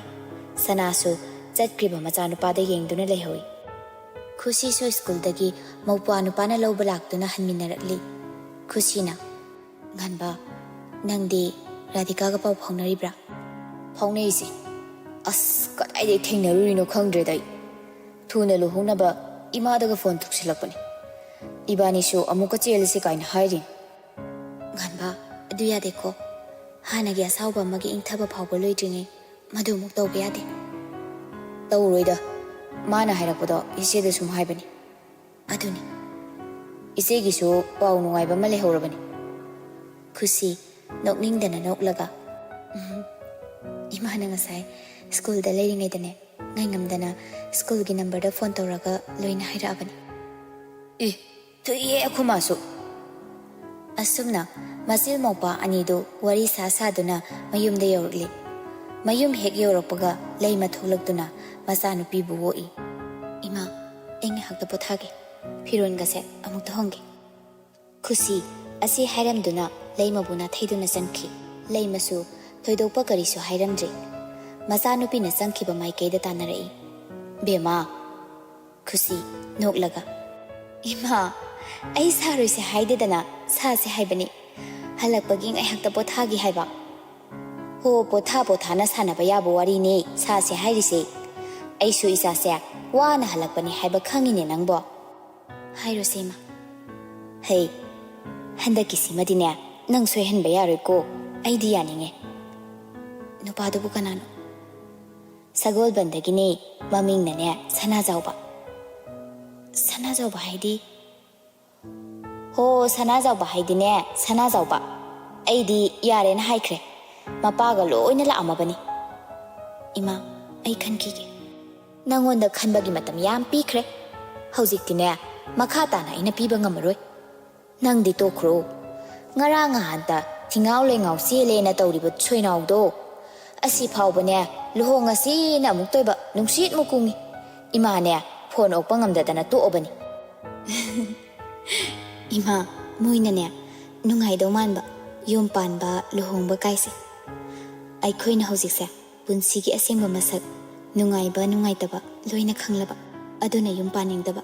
ꯁꯅꯥꯁꯨ ꯆꯠꯈ꯭ꯔꯤꯕ ꯃꯆꯥꯅꯨꯄꯥꯗ ꯌꯦꯡꯗꯨꯅ ꯂꯩꯍꯧꯏ꯫ ꯈꯨꯁꯤꯁꯨ ꯁ꯭ꯀꯨꯜꯗꯒꯤ ꯃꯧꯄ꯭ꯋꯥ ꯅꯨꯄꯥꯅ ꯂꯧꯕ ꯂꯥꯛꯇꯨꯅ ꯍꯟꯃꯤꯟꯅꯔꯛꯂꯤ꯫ ꯈꯨꯁꯤꯅ, "ꯉꯥꯟꯕ, ꯅꯪꯗꯤ ꯔꯥꯙꯤꯀꯥꯒ ꯄꯥꯎ ꯐꯥꯎꯅꯔꯤꯕ꯭ꯔꯥ?" "ꯐꯥꯎꯅꯩꯁꯦ꯫ ꯑꯁ, ꯀꯗꯥꯏꯗꯒꯤ ꯊꯦꯡꯅꯔꯨꯔꯤꯅꯣ ꯈꯪꯗ꯭ꯔꯦꯗ ꯑꯩ꯫ ꯊꯨꯅ ꯂꯨꯍꯣꯡꯅꯕ ꯏꯃꯥꯗꯒ ꯐꯣꯟ ꯇꯧꯁꯤꯜꯂꯛꯄꯅꯦ꯫ ꯏꯕꯥꯅꯤꯁꯨ ꯑꯃꯨꯛꯀ ꯆꯦꯜꯂꯁꯤ ꯀꯥꯏꯅ ꯍꯥꯏꯔꯤꯅꯦ꯫" "ꯉꯥꯟꯕ, ꯑꯗꯨ ꯌꯥꯗꯦꯀꯣ꯫ ꯍꯥꯟꯅꯒꯤ ꯑꯁꯥꯎꯕ ꯑꯃꯒꯤ ꯏꯪꯊꯕ ꯐꯥꯎꯕ ꯂꯣꯏꯗ꯭ꯔꯤꯉꯩ ꯃꯗꯨ ꯑꯃꯨꯛ ꯇꯧꯕ ꯌꯥꯗꯦ꯫" "ꯇꯧꯔꯣꯏꯗ꯫ ꯃꯥꯅ ꯍꯥꯏꯔꯛꯄꯗꯣ ꯏꯆꯦꯗ ꯁꯨꯝ ꯍꯥꯏꯕꯅꯤ꯫" "ꯑꯗꯨꯅꯤ꯫ ꯏꯆꯦꯒꯤꯁꯨ ꯄꯥꯎ ꯅꯨꯡꯉꯥꯏꯕ ꯑꯃ ꯂꯩꯍꯧꯔꯕꯅꯤ꯫" ꯈꯨꯁꯤ ꯅꯣꯛꯅꯤꯡꯗꯅ ꯅꯣꯛꯂꯒ, "ꯎꯝ, ꯏꯃꯥꯅ ꯉꯁꯥꯏ ꯁ꯭ꯀꯨꯜꯗ ꯂꯩꯔꯤꯉꯩꯗꯅꯦ, ꯉꯥꯏꯉꯝꯗꯅ ꯁ꯭ꯀꯨꯜꯒꯤ ꯅꯝꯕꯔꯗ ꯐꯣꯟ ꯇꯧꯔꯒ ꯂꯣꯏꯅ ꯍꯥꯏꯔꯛꯑꯕꯅꯤ꯫" "ꯑꯦ, ꯊꯨꯏꯌꯦ ꯑꯩꯈꯣꯏ ꯃꯥꯁꯨ꯫" ꯑꯁꯨꯝꯅ ꯃꯆꯤꯜ ꯃꯧꯄꯥ ꯑꯅꯤꯗꯨ ꯋꯥꯔꯤ ꯁꯥ ꯁꯥꯗꯨꯅ ꯃꯌꯨꯝꯗ ꯌꯧꯔꯛꯂꯤ꯫ ꯃꯌꯨꯝ ꯍꯦꯛ ꯌꯧꯔꯛꯄꯒ ꯂꯩꯃ ꯊꯣꯛꯂꯛꯇꯨꯅ ꯃꯆꯥꯅꯨꯄꯤꯕꯨ ꯑꯣꯛꯏ꯫ "ꯏꯃꯥ, ꯑꯩ ꯉꯥꯏꯍꯥꯛꯇ ꯄꯣꯊꯥꯒꯦ, ꯐꯤꯔꯣꯟꯒꯁꯦ ꯑꯃꯨꯛꯇ ꯍꯣꯡꯒꯦ"꯫ ꯈꯨꯁꯤ ꯑꯁꯤ ꯍꯥꯏꯔꯝꯗꯨꯅ ꯂꯩꯃꯕꯨ ꯅꯥꯊꯩꯗꯨꯅ ꯆꯪꯈꯤ꯫ ꯂꯩꯃꯁꯨ ꯊꯣꯏꯗꯣꯛꯄ ꯀꯔꯤꯁꯨ ꯍꯥꯏꯔꯝꯗ꯭ꯔꯤ꯫ ꯃꯆꯥꯅꯨꯄꯤꯅ ꯆꯪꯈꯤꯕ ꯃꯥꯏꯀꯩꯗ ꯇꯥꯟꯅꯔꯛꯏ꯫ "ꯕꯦꯝꯃ"꯫ ꯈꯨꯁꯤ ꯅꯣꯛꯂꯒ, "ꯏꯃꯥ, ꯑꯩ ꯁꯥꯔꯣꯏꯁꯦ ꯍꯥꯏꯗꯦꯗꯅ, ꯁꯥꯁꯦ ꯍꯥꯏꯕꯅꯤ꯫ ꯍꯜꯂꯛꯄꯒꯤ ꯉꯥꯏꯍꯥꯛꯇ ꯄꯣꯊꯥꯒꯦ ꯍꯥꯏꯕ"꯫ "ꯍꯣ, ꯄꯣꯊꯥ ꯄꯣꯊꯥꯅ ꯁꯥꯟꯅꯕ ꯌꯥꯕ ꯋꯥꯔꯤꯅꯦ ꯁꯥꯁꯦ ꯍꯥꯏꯔꯤꯁꯦ꯫ ꯑꯩꯁꯨ ꯏꯆꯥꯁꯦ ꯋꯥꯅ ꯍꯜꯂꯛꯄꯅꯤ ꯍꯥꯏꯕ ꯈꯪꯉꯤꯅꯦ ꯅꯪꯕꯣ"꯫ "ꯍꯥꯏꯔꯣꯁꯦ ꯏꯃꯥ"꯫ "ꯍꯩ, ꯍꯟꯗꯛꯀꯤꯁꯤꯃꯗꯤꯅꯦ, ꯅꯪ ꯁꯣꯏꯍꯟꯕ ꯌꯥꯔꯣꯏꯀꯣ꯫ ꯑꯩꯗꯤ ꯌꯥꯅꯤꯡꯉꯦ"꯫ "ꯅꯨꯄꯥꯗꯨꯕꯨ ꯀꯅꯥꯅꯣ?" "ꯁꯒꯣꯜꯕꯟꯗꯒꯤꯅꯦ, ꯃꯃꯤꯡꯅꯅꯦ ꯁꯅꯥꯖꯥꯎꯕ"꯫ "ꯁꯅꯥꯖꯥꯎꯕ ꯍꯥꯏꯗꯤ?" "ꯍꯣ, ꯁꯅꯥꯖꯥꯎꯕ ꯍꯥꯏꯗꯤꯅꯦ, ꯁꯅꯥꯖꯥꯎꯕ꯫ ꯑꯩꯗꯤ ꯌꯥꯔꯦꯅ ꯍꯥꯏꯈ꯭ꯔꯦ꯫ ꯃꯄꯥꯒ ꯂꯣꯏꯅ ꯂꯥꯛꯑꯝꯃꯕꯅꯤ"꯫ "ꯏꯃꯥ, ꯑꯩ ꯈꯟꯈꯤꯒꯦ"꯫ "ꯅꯪꯉꯣꯟꯗ ꯈꯟꯕꯒꯤ ꯃꯇꯝ ꯌꯥꯝ ꯄꯤꯈ꯭ꯔꯦ꯫ ꯍꯧꯖꯤꯛꯇꯤꯅꯦ, ꯃꯈꯥ ꯇꯥꯅ ꯑꯩꯅ ꯄꯤꯕ ꯉꯝꯃꯔꯣꯏ꯫ ꯅꯪꯗꯤ ꯇꯣꯛꯈ꯭ꯔꯣ꯫ ꯉꯔꯥꯡ ꯉꯍꯥꯟꯇ ꯊꯤꯉꯥꯎ ꯂꯩꯉꯥꯎ ꯆꯦꯜꯂꯦꯅ ꯇꯧꯔꯤꯕ ꯁꯣꯏꯅꯥꯎꯗꯣ, ꯑꯁꯤ ꯐꯥꯎꯕꯅꯦ, ꯂꯨꯍꯣꯡꯉꯁꯤꯅ ꯑꯃꯨꯛꯇꯣꯏꯕ ꯅꯨꯡꯁꯤꯠ ꯃꯨꯛ ꯀꯨꯡꯉꯤ꯫ ꯏꯃꯥꯅꯦ, ꯐꯣꯟ ꯑꯣꯛꯄ ꯉꯝꯗꯗꯅ ꯇꯣꯛꯑꯕꯅꯤ"꯫ "ꯏꯃꯥ, ꯃꯣꯏꯅꯅꯦ, ꯅꯨꯡꯉꯥꯏꯗꯧ ꯃꯥꯟꯕ, ꯌꯨꯝ ꯄꯥꯟꯕ, ꯂꯨꯍꯣꯡꯕ ꯀꯥꯏꯁꯦ꯫ ꯑꯩꯈꯣꯏꯅ ꯍꯧꯖꯤꯛꯁꯦ ꯄꯨꯟꯁꯤꯒꯤ ꯑꯁꯦꯡꯕ ꯃꯁꯛ, ꯅꯨꯡꯉꯥꯏꯕ, ꯅꯨꯡꯉꯥꯏꯇꯕ ꯂꯣꯏꯅ ꯈꯪꯂꯕ, ꯑꯗꯨꯅ ꯌꯨꯝ ꯄꯥꯟꯅꯤꯡꯗꯕ꯫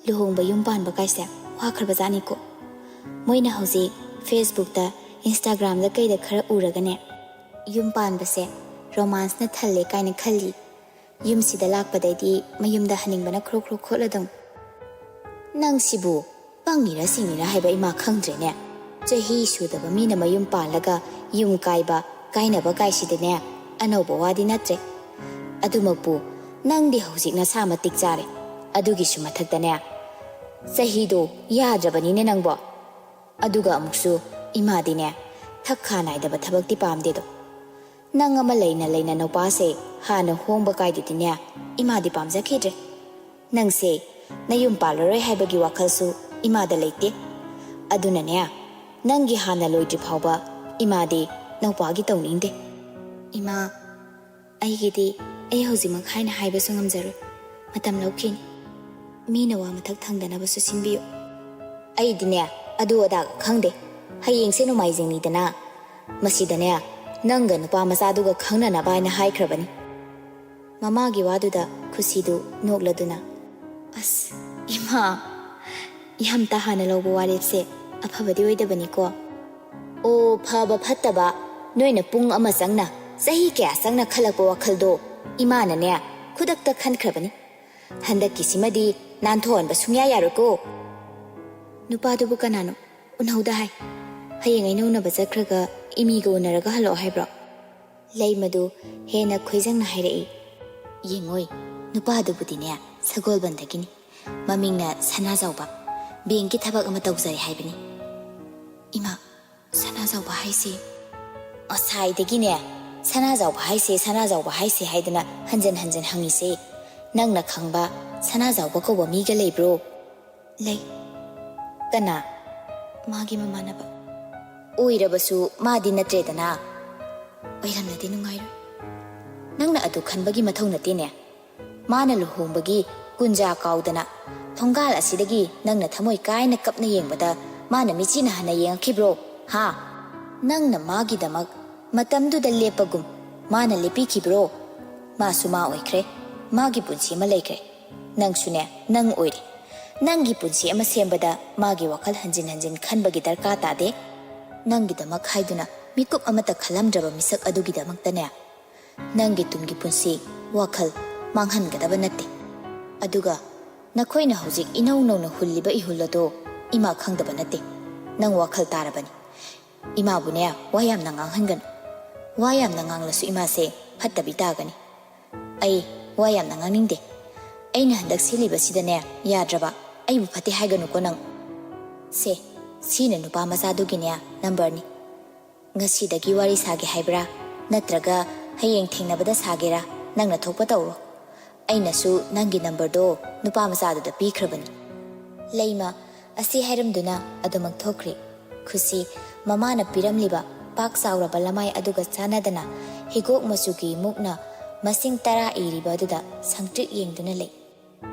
ꯂꯨꯍꯣꯡꯕ, ꯌꯨꯝ ꯄꯥꯟꯕ ꯀꯥꯏꯁꯦ ꯋꯥꯈ꯭ꯔꯕꯖꯥꯠꯅꯤꯀꯣ꯫ ꯃꯣꯏꯅ ꯍꯧꯖꯤꯛ Facebookꯇ, Instagramꯗ ꯀꯩꯗ ꯈꯔ ꯎꯔꯒꯅꯦ, ꯌꯨꯝ ꯄꯥꯟꯕꯁꯦ romanceꯅ ꯊꯜꯂꯦ ꯀꯥꯏꯅ ꯈꯜꯂꯤ꯫ ꯌꯨꯝꯁꯤꯗ ꯂꯥꯛꯄꯗꯩꯗꯤ ꯃꯌꯨꯝꯗ ꯍꯟꯅꯤꯡꯕꯅ ꯈ꯭ꯔꯣꯛ ꯈ꯭ꯔꯣꯛ ꯈꯣꯠꯂꯗꯧꯅꯤ"꯫ "ꯅꯪꯁꯤꯕꯨ ꯄꯪꯉꯤꯔ ꯁꯤꯡꯉꯤꯔ ꯍꯥꯏꯕ ꯏꯃꯥ ꯈꯪꯗ꯭ꯔꯦꯅꯦ꯫ ꯆꯍꯤ ꯁꯨꯗꯕ ꯃꯤꯅ ꯃꯌꯨꯝ ꯄꯥꯜꯂꯒ ꯌꯨꯝ ꯀꯥꯏꯕ, ꯀꯥꯏꯅꯕ ꯀꯥꯏꯁꯤꯗꯤꯅꯦ, ꯑꯅꯧꯕ ꯋꯥꯗꯤ ꯅꯠꯇ꯭ꯔꯦ꯫ ꯑꯗꯨꯃꯛꯄꯨ ꯅꯪꯗꯤ ꯍꯧꯖꯤꯛ ꯅꯁꯥ ꯃꯇꯤꯛ ꯆꯥꯔꯦ꯫ ꯑꯗꯨꯒꯤꯁꯨ ꯃꯊꯛꯇꯅꯦ, ꯆꯍꯤꯗꯣ ꯌꯥꯗ꯭ꯔꯕꯅꯤꯅꯦ ꯅꯪꯕꯣ꯫ ꯑꯗꯨꯒ ꯑꯃꯨꯛꯁꯨ ꯏꯃꯥꯗꯤꯅꯦ, ꯊꯛ ꯈꯥ ꯅꯥꯏꯗꯕ ꯊꯕꯛꯇꯤ ꯄꯥꯝꯗꯦꯗꯣ꯫ ꯅꯪ ꯑꯃ ꯂꯩꯅ ꯂꯩꯅ ꯅꯨꯄꯥꯁꯦ ꯍꯥꯟꯅ ꯍꯣꯡꯕ ꯀꯥꯏꯗꯨꯗꯤꯅꯦ, ꯏꯃꯥꯗꯤ ꯄꯥꯝꯖꯈꯤꯗ꯭ꯔꯦ꯫ ꯅꯪꯁꯦ ꯅꯌꯨꯝ ꯄꯥꯜꯂꯔꯣꯏ ꯍꯥꯏꯕꯒꯤ ꯋꯥꯈꯜꯁꯨ ꯏꯃꯥꯗ ꯂꯩꯇꯦ꯫ ꯑꯗꯨꯅꯅꯦ, ꯅꯪꯒꯤ ꯍꯥꯟꯅ ꯂꯣꯏꯗ꯭ꯔꯤ ꯐꯥꯎꯕ ꯏꯃꯥꯗꯤ ꯅꯧꯄꯥꯒꯤ ꯇꯧꯅꯤꯡꯗꯦ"꯫ ꯏꯃꯥ, ꯑꯩꯒꯤꯗꯤ ꯑꯩ ꯍꯧꯖꯤꯛꯃꯛ ꯍꯥꯏꯅ ꯍꯥꯏꯕꯁꯨ ꯉꯝꯖꯔꯣꯏ꯫ ꯃꯇꯝ ꯂꯧꯈꯤꯅꯤ꯫ ꯃꯤꯅ ꯋꯥ ꯃꯊꯛ ꯊꯪꯗꯅꯕꯁꯨ ꯁꯤꯟꯕꯤꯌꯨ꯫ ꯑꯩꯗꯤꯅꯦ, ꯑꯗꯨ ꯑꯗꯥꯒ ꯈꯪꯗꯦ꯫ ꯍꯌꯦꯡꯁꯦ ꯅꯣꯡꯃꯥꯏꯖꯤꯡꯅꯤꯗꯅ꯫ ꯃꯁꯤꯗꯅꯦ, ꯅꯪꯒ ꯅꯨꯄꯥ ꯃꯆꯥꯗꯨꯒ ꯈꯪꯅꯅꯕ ꯍꯥꯏꯅ ꯍꯥꯏꯈ꯭ꯔꯕꯅꯤ꯫ ꯃꯃꯥꯒꯤ ꯋꯥꯗꯨꯗ ꯈꯨꯁꯤꯗꯨ ꯅꯣꯛꯂꯗꯨꯅ, "ꯑꯁ, ꯏꯃꯥ, ꯌꯥꯝ ꯇꯥꯍꯥꯅ ꯂꯧꯕ ꯋꯥꯔꯦꯞꯁꯦ ꯑꯐꯕꯗꯤ ꯑꯣꯏꯗꯕꯅꯤꯀꯣ꯫ ꯑꯣ, ꯐꯕ ꯐꯠꯇꯕ ꯅꯣꯏꯅ ꯄꯨꯡ ꯑꯃ ꯆꯪꯅ, ꯆꯍꯤ ꯀꯌꯥ ꯆꯪꯅ ꯈꯜꯂꯛꯄ ꯋꯥꯈꯜꯗꯣ ꯏꯃꯥꯅꯅꯦ, ꯈꯨꯗꯛꯇ ꯈꯟꯈ꯭ꯔꯕꯅꯤ꯫ ꯍꯟꯗꯛꯀꯤꯁꯤꯃꯗꯤ ꯅꯥꯟꯊꯣꯛꯍꯟꯕ ꯁꯨꯡꯌꯥ ꯌꯥꯔꯣꯏꯀꯣ꯫" "ꯅꯨꯄꯥꯗꯨꯕꯨ ꯀꯅꯥꯅꯣ? ꯎꯅꯧꯗ ꯍꯥꯏ꯫ ꯍꯌꯦꯡ ꯑꯩꯅ ꯎꯅꯕ ꯆꯠꯈ꯭ꯔꯒ ꯏꯃꯤꯒ ꯎꯅꯔꯒ ꯍꯜꯂꯛꯑꯣ ꯍꯥꯏꯕ꯭ꯔꯣ?" ꯂꯩꯃꯗꯨ ꯍꯦꯟꯅ ꯈꯣꯏꯖꯪꯅ ꯍꯥꯏꯔꯛꯏ꯫ "ꯌꯦꯡꯉꯣꯏ, ꯅꯨꯄꯥꯗꯨꯕꯨꯗꯤꯅꯦ, ꯁꯒꯣꯜꯕꯟꯗꯒꯤꯅꯤ꯫ ꯃꯃꯤꯡꯅ ꯁꯅꯥꯖꯥꯎꯕ꯫ ꯕꯦꯡꯀꯤ ꯊꯕꯛ ꯑꯃ ꯇꯧꯖꯔꯦ ꯍꯥꯏꯕꯅꯤ꯫" "ꯏꯃꯥ, ꯁꯅꯥꯖꯥꯎꯕ ꯍꯥꯏꯁꯤ?" "ꯉꯁꯥꯏꯗꯒꯤꯅꯦ, ꯁꯅꯥꯖꯥꯎꯕ ꯍꯥꯏꯁꯦ, ꯁꯅꯥꯖꯥꯎꯕ ꯍꯥꯏꯁꯦ ꯍꯥꯏꯗꯅ ꯍꯟꯖꯟ ꯍꯟꯖꯟ ꯍꯪꯉꯤꯁꯦ꯫ ꯅꯪꯅ ꯈꯪꯕ ꯁꯅꯥꯖꯥꯎꯕ ꯀꯧꯕ ꯃꯤꯒ ꯂꯩꯕ꯭ꯔꯣ?" "ꯂꯩ꯫" "ꯀꯅꯥ?" "ꯃꯥꯒꯤ ꯃꯃꯥꯟꯅꯕ꯫" "ꯑꯣꯏꯔꯕꯁꯨ ꯃꯥꯗꯤ ꯅꯠꯇ꯭ꯔꯦꯗꯅ꯫" "ꯑꯣꯏꯔꯝꯂꯗꯤ ꯅꯨꯡꯉꯥꯏꯔꯣꯏ꯫" "ꯅꯪꯅ ꯑꯗꯨ ꯈꯟꯕꯒꯤ ꯃꯊꯧ ꯅꯠꯇꯦꯅꯦ꯫ ꯃꯥꯅ ꯂꯨꯍꯣꯡꯕꯒꯤ ꯀꯨꯟꯖꯥ ꯀꯥꯎꯗꯅ ꯊꯣꯡꯒꯥꯜ ꯑꯁꯤꯗꯒꯤ ꯅꯪꯅ ꯊꯃꯣꯏ ꯀꯥꯏꯅ ꯀꯞꯅ ꯌꯦꯡꯕꯗ ꯃꯥꯅ ꯃꯤꯠꯁꯤꯅ ꯍꯟꯅ ꯌꯦꯡꯉꯛꯈꯤꯕ꯭ꯔꯣ? ꯍꯥ? ꯅꯪꯅ ꯃꯥꯒꯤꯗꯃꯛ ꯃꯇꯝꯗꯨꯗ ꯂꯦꯞꯄꯒꯨꯝ ꯃꯥꯅ ꯂꯦꯞꯄꯤꯈꯤꯕ꯭ꯔꯣ? ꯃꯥꯁꯨ ꯃꯥ ꯑꯣꯏꯈ꯭ꯔꯦ꯫ ꯃꯥꯒꯤ ꯄꯨꯟꯁꯤ ꯑꯃ ꯂꯩꯈ꯭ꯔꯦ꯫ ꯅꯪꯁꯨꯅꯦ, ꯅꯪ ꯑꯣꯏꯔꯦ꯫ ꯅꯪꯒꯤ ꯄꯨꯟꯁꯤ ꯑꯃ ꯁꯦꯝꯕꯗ ꯃꯥꯒꯤ ꯋꯥꯈꯜ ꯍꯟꯖꯤꯟ ꯍꯟꯖꯤꯟ ꯈꯟꯕꯒꯤ ꯗꯔꯀꯥꯔ ꯇꯥꯗꯦ꯫ ꯅꯪꯒꯤꯗꯃꯛ ꯍꯥꯏꯗꯨꯅ ꯃꯤꯀꯨꯞ ꯑꯃꯠꯇ ꯈꯜꯂꯝꯗ꯭ꯔꯕ ꯃꯤꯁꯛ ꯑꯗꯨꯒꯤꯗꯃꯛꯇꯅꯦ, ꯅꯪꯒꯤ ꯇꯨꯡꯒꯤ ꯄꯨꯟꯁꯤ, ꯋꯥꯈꯜ ꯃꯥꯡꯍꯟꯒꯗꯕ ꯅꯠꯇꯦ꯫ ꯑꯗꯨꯒ ꯅꯈꯣꯏꯅ ꯍꯧꯖꯤꯛ ꯏꯅꯧ ꯅꯧꯅ ꯍꯨꯜꯂꯤꯕ ꯏꯍꯨꯜ ꯑꯗꯣ ꯏꯃꯥ ꯈꯪꯗꯕ ꯅꯠꯇꯦ꯫ ꯅꯪ ꯋꯥꯈꯜ ꯇꯥꯔꯕꯅꯤ꯫ ꯏꯃꯥꯕꯨꯅꯦ, ꯋꯥ ꯌꯥꯝꯅ ꯉꯥꯡꯍꯟꯒꯅꯨ꯫ ꯋꯥ ꯌꯥꯝꯅ ꯉꯥꯡꯂꯁꯨ ꯏꯃꯥꯁꯦ ꯐꯠꯇꯕꯤ ꯇꯥꯒꯅꯤ꯫ ꯑꯩ ꯋꯥ ꯌꯥꯝꯅ ꯉꯥꯡꯅꯤꯡꯗꯦ꯫ ꯑꯩꯅ ꯍꯟꯗꯛ ꯁꯤꯜꯂꯤꯕꯁꯤꯗꯅꯦ, ꯌꯥꯗ꯭ꯔꯕ, ꯑꯩꯕꯨ ꯐꯠꯇꯦ ꯍꯥꯏꯒꯅꯨꯀꯣ ꯅꯪ꯫ ꯁꯦ, ꯁꯤꯅ ꯅꯨꯄꯥ ꯃꯆꯥꯗꯨꯒꯤꯅꯦ ꯅꯝꯕꯔꯅꯤ꯫ ꯉꯁꯤꯗꯒꯤ ꯋꯥꯔꯤ ꯁꯥꯒꯦ ꯍꯥꯏꯕ꯭ꯔꯥ? ꯅꯠꯇ꯭ꯔꯒ ꯍꯌꯦꯡ ꯊꯦꯡꯅꯕꯗ ꯁꯥꯒꯦꯔꯥ? ꯅꯪꯅ ꯊꯣꯛꯄ ꯇꯧꯔꯣ꯫ ꯑꯩꯅꯁꯨ ꯅꯪꯒꯤ ꯅꯝꯕꯔꯗꯣ ꯅꯨꯄꯥ ꯃꯆꯥꯗꯨꯗ ꯄꯤꯈ꯭ꯔꯕꯅꯤ꯫" ꯂꯩꯃ ꯑꯁꯤ ꯍꯥꯏꯔꯝꯗꯨꯅ ꯑꯗꯨꯃꯛ ꯊꯣꯛꯈ꯭ꯔꯦ꯫ ꯈꯨꯁꯤ ꯃꯃꯥꯅ ꯄꯤꯔꯝꯂꯤꯕ ꯄꯥꯛ ꯆꯥꯎꯔꯕ ꯂꯃꯥꯏ ꯑꯗꯨꯒ ꯆꯥꯟꯅꯗꯅ ꯍꯤꯒꯣꯛ ꯃꯆꯨꯒꯤ ꯃꯨꯛꯅ ꯃꯁꯤꯡ ꯇꯔꯥ ꯏꯔꯤꯕ ꯑꯗꯨꯗ ꯁꯪꯇ꯭ꯔꯤꯛ ꯌꯦꯡꯗꯨꯅ ꯂꯩ꯫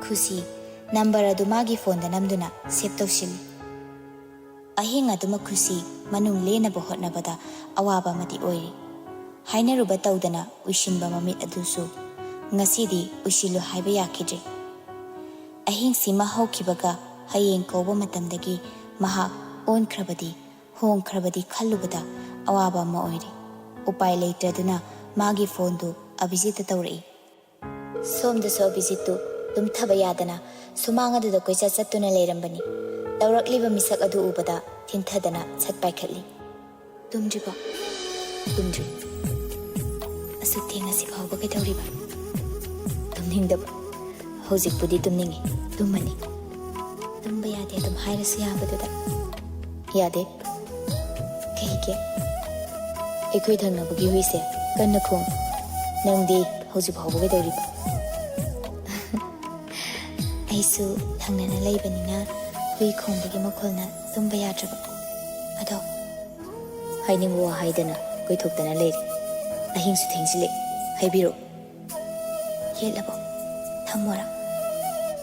ꯈꯨꯁꯤ ꯅꯝꯕꯔ ꯑꯗꯨ ꯃꯥꯒꯤ ꯐꯣꯟꯗ ꯅꯝꯗꯨꯅ ꯁꯦꯚ ꯇꯧꯁꯤꯜꯂꯤ꯫ ꯑꯍꯤꯡ ꯑꯗꯨꯃꯛ ꯈꯨꯁꯤ ꯃꯅꯨꯡ ꯂꯦꯟꯅꯕ ꯍꯣꯠꯅꯕꯗ ꯑꯋꯥꯕ ꯑꯃꯗꯤ ꯑꯣꯏꯔꯤ꯫ ꯍꯥꯏꯅꯔꯨꯕ ꯇꯧꯗꯅ ꯎꯏꯁꯤꯟꯕ ꯃꯃꯤꯠ ꯑꯗꯨꯁꯨ ꯉꯁꯤꯗꯤ ꯎꯏꯁꯤꯜꯂꯨ ꯍꯥꯏꯕ ꯌꯥꯈꯤꯗ꯭ꯔꯦ꯫ ꯑꯍꯤꯡꯁꯤꯃ ꯍꯧꯈꯤꯕꯒ ꯍꯌꯦꯡ ꯀꯧꯕ ꯃꯇꯝꯗꯒꯤ ꯃꯍꯥꯛ ꯑꯣꯟꯈ꯭ꯔꯕꯗꯤ, ꯍꯣꯡꯈ꯭ꯔꯕꯗꯤ ꯈꯜꯂꯨꯕꯗ ꯑꯋꯥꯕ ꯑꯃ ꯑꯣꯏꯔꯤ꯫ ꯎꯄꯥꯏ ꯂꯩꯇ꯭ꯔꯗꯨꯅ ꯃꯥꯒꯤ ꯐꯣꯟꯗꯨ ꯑꯚꯤꯖꯤꯠꯇ ꯇꯧꯔꯛꯏ꯫ ꯁꯣꯝꯗꯁꯨ ꯑꯚꯤꯖꯤꯠꯇꯨ ꯇꯨꯝꯊꯕ ꯌꯥꯗꯅ ꯁꯨꯃꯥꯡ ꯑꯗꯨꯗ ꯀꯣꯏꯆꯠ ꯆꯠꯇꯨꯅ ꯂꯩꯔꯝꯕꯅꯤ꯫ ꯇꯧꯔꯛꯂꯤꯕ ꯃꯤꯁꯛ ꯑꯗꯨ ꯎꯕꯗ ꯊꯤꯟꯊꯗꯅ ꯁꯠ ꯄꯥꯏꯈꯠꯂꯤ꯫ "ꯇꯨꯝꯗ꯭ꯔꯤꯕꯣ?" "ꯇꯨꯝꯗ꯭ꯔꯤ꯫" "ꯑꯁꯨꯛ ꯊꯦꯡꯉꯁꯤ ꯐꯥꯎꯕ ꯀꯩꯗꯧꯔꯤꯕ?" "ꯇꯨꯝꯅꯤꯡꯗꯕ꯫ ꯍꯧꯖꯤꯛꯄꯨꯗꯤ ꯇꯨꯝꯅꯤꯡꯉꯤ, ꯇꯨꯝꯃꯅꯤ꯫" "ꯇꯨꯝꯕ ꯌꯥꯗꯦ ꯑꯗꯨꯝ ꯍꯥꯏꯔꯁꯨ ꯌꯥꯕꯗꯨꯗ꯫" "ꯌꯥꯗꯦ꯫" "ꯀꯩꯒꯤ?" "ꯑꯩꯈꯣꯏ ꯊꯪꯅꯕꯒꯤ ꯍꯨꯏꯁꯦ ꯀꯟꯅ ꯈꯣꯡ꯫ ꯅꯪꯗꯤ ꯍꯧꯖꯤꯛ ꯐꯥꯎꯕ ꯀꯩꯗꯧꯔꯤꯕ?" "ꯑꯩꯁꯨ ꯊꯪꯅꯅ ꯂꯩꯕꯅꯤꯅ ꯍꯨꯏ ꯈꯣꯡꯕꯒꯤ ꯃꯈꯣꯜꯅ ꯇꯨꯝꯕ ꯌꯥꯗ꯭ꯔꯕ꯫ ꯑꯗꯣ?" "ꯍꯥꯏꯅꯤꯡꯕ ꯋꯥ ꯍꯥꯏꯗꯅ ꯀꯣꯏꯊꯣꯛꯇꯅ ꯂꯩꯔꯦ꯫ ꯑꯍꯤꯡꯁꯨ ꯊꯦꯡꯖꯤꯜꯂꯛꯑꯦ, ꯍꯥꯏꯕꯤꯔꯛꯑꯣ꯫" "ꯌꯦꯠꯂꯕꯣ? ꯊꯝꯃꯣꯔꯥ?"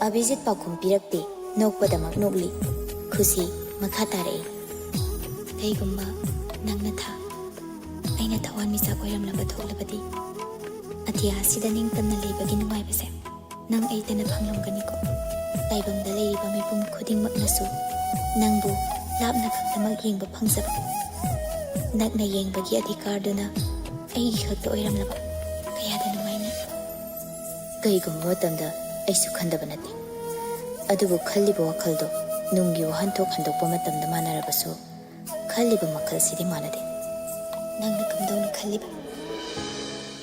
ꯑꯚꯤꯖꯤꯠ ꯄꯥꯎꯈꯨꯝ ꯄꯤꯔꯛꯇꯦ꯫ ꯅꯣꯛꯄꯗꯃꯛ ꯅꯣꯛꯂꯤ꯫ ꯈꯨꯁꯤ ꯃꯈꯥ ꯇꯥꯔꯛꯏ꯫ "ꯀꯩꯒꯨꯝꯕ ꯅꯪꯅ ꯊꯥ ꯑꯩꯅ ꯊꯋꯥꯟꯃꯤꯆꯥꯛ ꯑꯣꯏꯔꯝꯂꯕ ꯊꯣꯛꯂꯕꯗꯤ, ꯑꯇꯤꯌꯥꯁꯤꯗ ꯅꯤꯡꯇꯝꯅ ꯂꯩꯕꯒꯤ ꯅꯨꯡꯉꯥꯏꯕꯁꯦ ꯅꯪ ꯑꯩꯇꯅ ꯐꯪꯂꯝꯒꯅꯤꯀꯣ꯫ ꯇꯥꯏꯕꯪꯗ ꯂꯩꯔꯤꯕ ꯃꯤꯄꯨꯝ ꯈꯨꯗꯤꯡꯃꯛꯅꯁꯨ ꯅꯪꯕꯨ ꯂꯥꯞꯅ ꯈꯛꯇꯃꯛ ꯌꯦꯡꯕ ꯐꯪꯖꯕ, ꯅꯛꯅ ꯌꯦꯡꯕꯒꯤ ꯑꯙꯤꯀꯥꯔꯗꯨꯅ ꯑꯩꯒꯤ ꯈꯛꯇ ꯑꯣꯏꯔꯝꯂꯕ ꯀꯌꯥꯗ ꯅꯨꯡꯉꯥꯏꯅꯤ꯫" ꯀꯩꯒꯨꯝꯕ ꯃꯇꯝꯗ ꯑꯩꯁꯨ ꯈꯟꯗꯕ ꯅꯠꯇꯦ, ꯑꯗꯨꯕꯨ ꯈꯜꯂꯤꯕ ꯋꯥꯈꯜꯗꯣ ꯅꯨꯡꯒꯤ ꯋꯥꯍꯟꯊꯣꯛ ꯍꯟꯗꯣꯛꯄ ꯃꯇꯝꯗ ꯃꯥꯟꯅꯔꯕꯁꯨ, ꯈꯜꯂꯤꯕ ꯃꯈꯜꯁꯤꯗꯤ ꯃꯥꯟꯅꯗꯦ꯫ "ꯅꯪꯅ ꯀꯝꯗꯧꯅ ꯈꯜꯂꯤꯕ?"